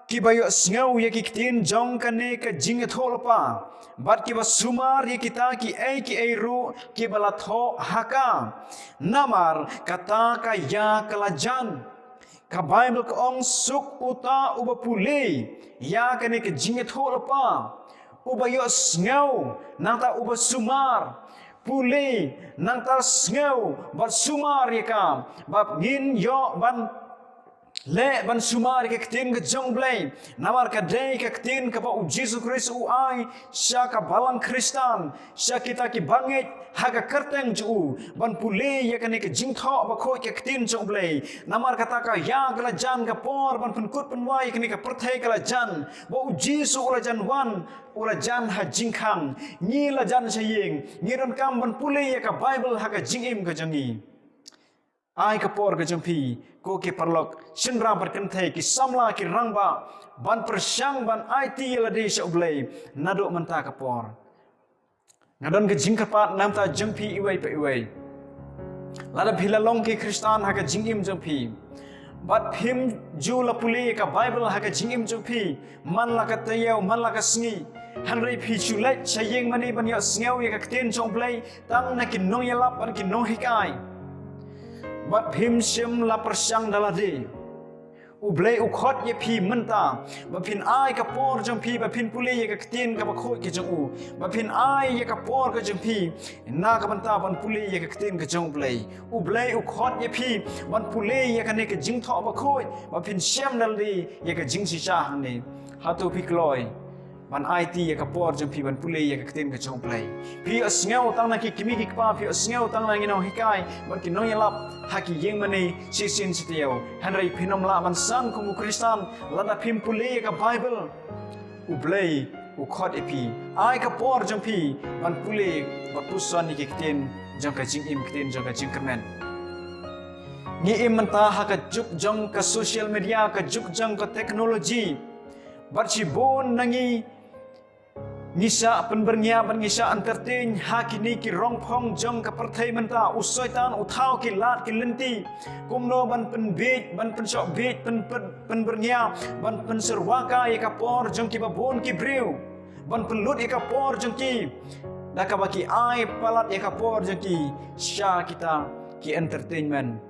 kiba ïohsngew ïa ki ktien jong kane ka jingïathuhlypa, bad kiba sumar ïa kita kiei kiei ruh kiba la thoh ha ka. Namar kata ka ïa ka la jan. Ka Baibl ka ong: Suk uta uba pule ïa kane ka jingïathuhlypa, uba ïohsngew, nangta uba sumar. Pule, nangta sngew bad sumar ïa ka, ba ngin ïoh ban leh ban sumar ïa ka ktien ka jong U Blei. Namar ka dei ka ktien kaba U Jisu Khrist u ai sha ka balang Khristan, sha kita kiba ngeit ha ka kyrteng jong u, ban pule ïa kane ka Jingthoh Bakhuid, ka ktien jong U Blei. Namar kata ka ïa ka la jan, ka por ban pynkut pynwai ïa kane ka pyrthei ka la jan, ba U Jisu u la jan wan, u la jan ha jingkhang. Ngi la jan sha ïing, ngi donkam ban pule ïa ka Baibl ha ka jingim ka jong ngi. Ai ka por ka jong phi, ko ki paralok, shynrang bad kynthei, ki samla, ki rangbah, ban pyrshang ban aiti ïa lade sha U Blei naduh mynta ka por. Nga don ka jingkyrpad na ka bynta jong phi iwei pa iwei. Lada phi la long ki Khristan ha ka jingim jong phi, bad phim ju la pule ïa ka Baibl ha ka jingim jong phi man la ka taïew, man la ka sngi, hynrei phi shu leit sha ïing mane ban ïohsngew ïa ka ktien jong U Blei tang na ki nongïalap bad ki nonghikai, bad phim shym la pyrshang da lade. U Blei u khot ïa phi mynta ba phin ai ka por jong phi ba phin pule ïa ka ktien kaba khuid ka jong u, ba phin ai ïa ka por ka jong phi na ka bynta ban pule ïa ka ktien ka jong U Blei. U Blei u khot ïa phi ban pule ïa kane ka Jingthoh Bakhuid ba phin shem da lade ïa ka jingshisha hangne. Hato phi kloi? ban aiti ïa ka por jong phi ban pule ïa ka ktien ka jong U Blei. Phi ïohsngew tang na ki kmie ki kpa, phi ïohsngew tang na ki nonghikai bad ki nongïalap ha ki ïing mane shisien shitaïew. Hynrei phin ym lah ban san kum u Khristan lada phim pule ïa ka Baibl. U Blei u khot ïa phi, ai ka por jong phi ban pule bad puson ïa ki ktien jong ka jingim, ktien jong ka jingkyrmen. Ngi im mynta ha ka juk jong ka social media, ka juk jong ka technology. Bad shibun na ngi ngi shah pynbyrngia bad ngi shah entertain ha kine ki rongphong jong ka pyrthei mynta. U Soitan u thaw ki lad ki lynti kumno ban pynbiej, ban pynshoh biej, pyn, pyn, pynbyrngia, ban pynsyrwa ka ïa ka por jong ki babun ki briew, ban pynlut ïa ka por jong ki da kaba ki ai palat ïa ka por jong ki sha kita ki entertainment.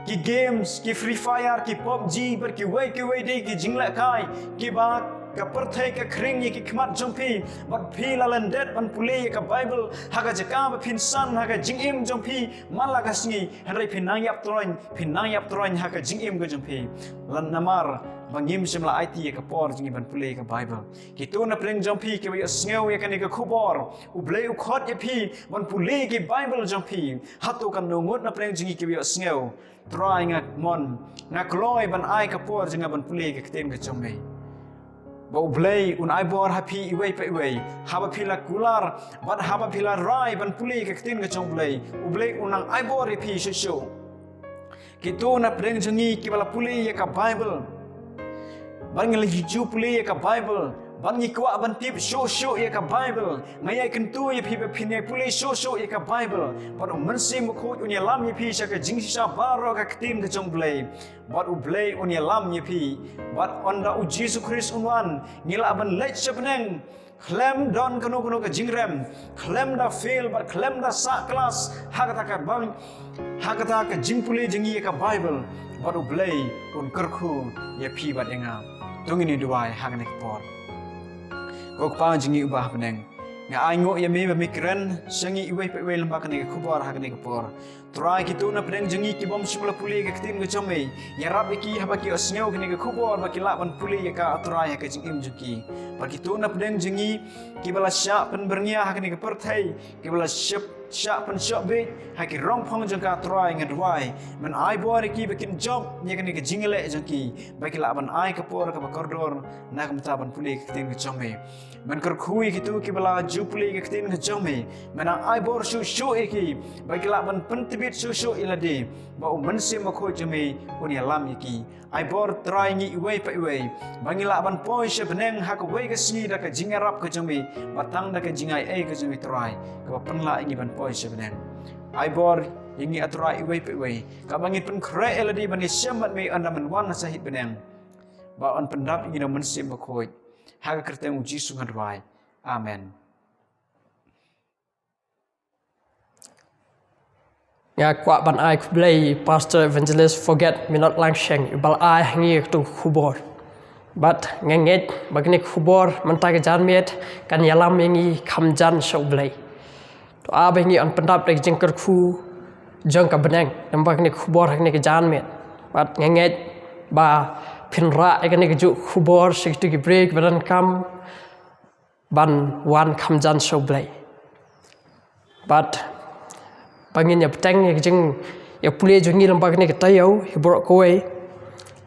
Ki games, ki Free Fire, ki PUBG, bad kiwei kiwei de ki jinglehkai kiba ka pyrthei ka khring ïa ki khmat jong phi. Bad phi la lyndet ban pule ïa ka Baibl ha ka jaka ba phin san ha ka jingim jong phi man la ka sngi, hynrei phin nang ïap troiñ, phin nang ïap troiñ ha ka jingim ka jong phi. Lada namar ba ngim shym la aiti ïa ka por jong ngi ban pule ïa ka Baibl. Kito na pdeng jong phi kiba ïohsngew ïa kane ka khubor, U Blei u khot ïa phi ban pule ïa ka Baibl jong phi. Hato katno ngut na pdeng jong ngi kiba ïohsngew, Trai nga mon, nga kloi ban ai ka por jong nga ban pule ka ktien ka jong me. Ba U Blei un ai bor ha phi iwei pa iwei, haba phi la kular bad haba phi la rai ban pule ka ktien ka jong U Blei, U Blei un nang ai bor ïa phi shuh shuh. Kito na pdeng jong ngi kiba la pule ïa ka Baibl, bad ngi la ju pule ïa ka Baibl, bad ngi kwah ban tip shuh shuh ïa ka Baibl. Nga ïai kyntu ïa phi ba phin ïai pule shuh shuh ïa ka Baibl, bad U Mynsiem Bakhuid un ïalam ïa phi sha ka jingshisha baroh ka ktien ka jong U Blei. Bad U Blei un ïalam ïa phi. Bad ynda U Jisu Khrist un wan, ngi lah ban leit sha bneng khlem don kano kano ka jingrem, khlem da fail bad khlem da sah klas ha kata ka bang, ha kata ka jingpule jong ngi ïa ka Baibl. Bad U Blei un kyrkhu ïa phi bad ïa nga. To ngin ïa duwai ha kane ka por. Ko Kpa jong ngi uba ha bneng, nga ainguh ïa me ba me kren sha ngi iwei pa iwei lyngba kane ka khubor ha kane ka por. Trai, kito na pdeng jong ngi ki bym shym la pule ka ktien ka jong me, ïarap ïa ki haba ki ïohsngew kane ka khubor ba ki lah ban pule ïa ka, Trai, ha ka jingim jong ki. Bad kito na pdeng jong ngi kiba la shah pynbyrngia ha kane ka pyrthei, kiba la shah pynshoh biej ha ki rongphong jong ka, Trai, nga duwai men ai bor ïa ki ba kin jop ïa kane ka jingïaleh jong ki, ba ki lah ban ai ka por kaba kordor na ka bynta ban pule ka ktien ka jong me. Men kyrkhu ïa kito kiba la ju pule ka ktien ka jong me. Men ai bor shuh shuh ïa ki ba ki lah ban pyntbit shuh shuh ïa lade, ba U Mynsiem Bakhuid jong me un ïalam ïa ki. Ai bor, Trai, ngi iwei pa iwei ba ngi lah ban poi sha bneng ha kawei ka sngi da ka jingïarap ka jong me, ba tang da ka jingai ei ka jong me, Trai, kaba pynlah ïa ngi ban poi sha bneng. Ai bor ïa ngi, ah Trai, iwei pa iwei, kaba ngin pynkhreh ïa lade ban ïashem bad me ynda men wan na sahit bneng, ba yn pyndap ïa ngi da U Mynsiem Bakhuid. Ha ka kyrteng U Jisu nga duwai. Amen. Nga kwah ban ai khublei Pastor Evangelist Forget Me Not Langsheng, iba la ai ha ngi kato ka khubor. Bad nga ngeit ba kane ka khubor mynta ka janmiet kan ïalam ïa ngi kham jan sha U Blei. To ai ba ngi yn pyndap da ka jingkyrkhu jong ka bneng namar kane ka khubor ha kane ka janmiet. Bad nga ngeit ba phin rah ïa kane kajuh ka khubor sha kito ki briew kiba donkam ban wan kham jan sha U Blei. Bad ba ngin ïa bteng ïa ka jingïapule jong ngi lyngba kane ka taïew hi baroh kawei,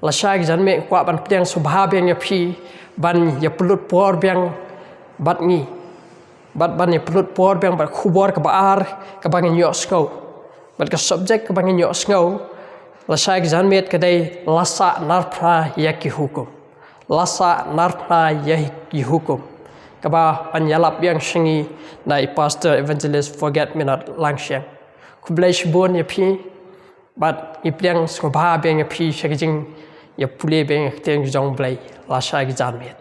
lashai ka janmiet nga kwah ban pdiang sngewbha biang ïa phi ban ïa pynlut por biang bad ngi. Bad ban ïa pynlut por biang bad ka khubor kaba ar kaba ngin ïohsngew. Bad ka subject kaba ngin ïohsngew lashai ka janmiet ka dei, la sah narphna ïa ki hukum. La sah narphna ïa ki hukum. Kaba yn ïalap biang sha ngi na i Pastor Evangelist Forget Me Not Langsheng. Khublei shibun ïa phi. Bad ngi pdiang sngewbha biang ïa phi sha ka jingïapule biang ïa ka ktien ka jong U Blei lashai ka janmiet.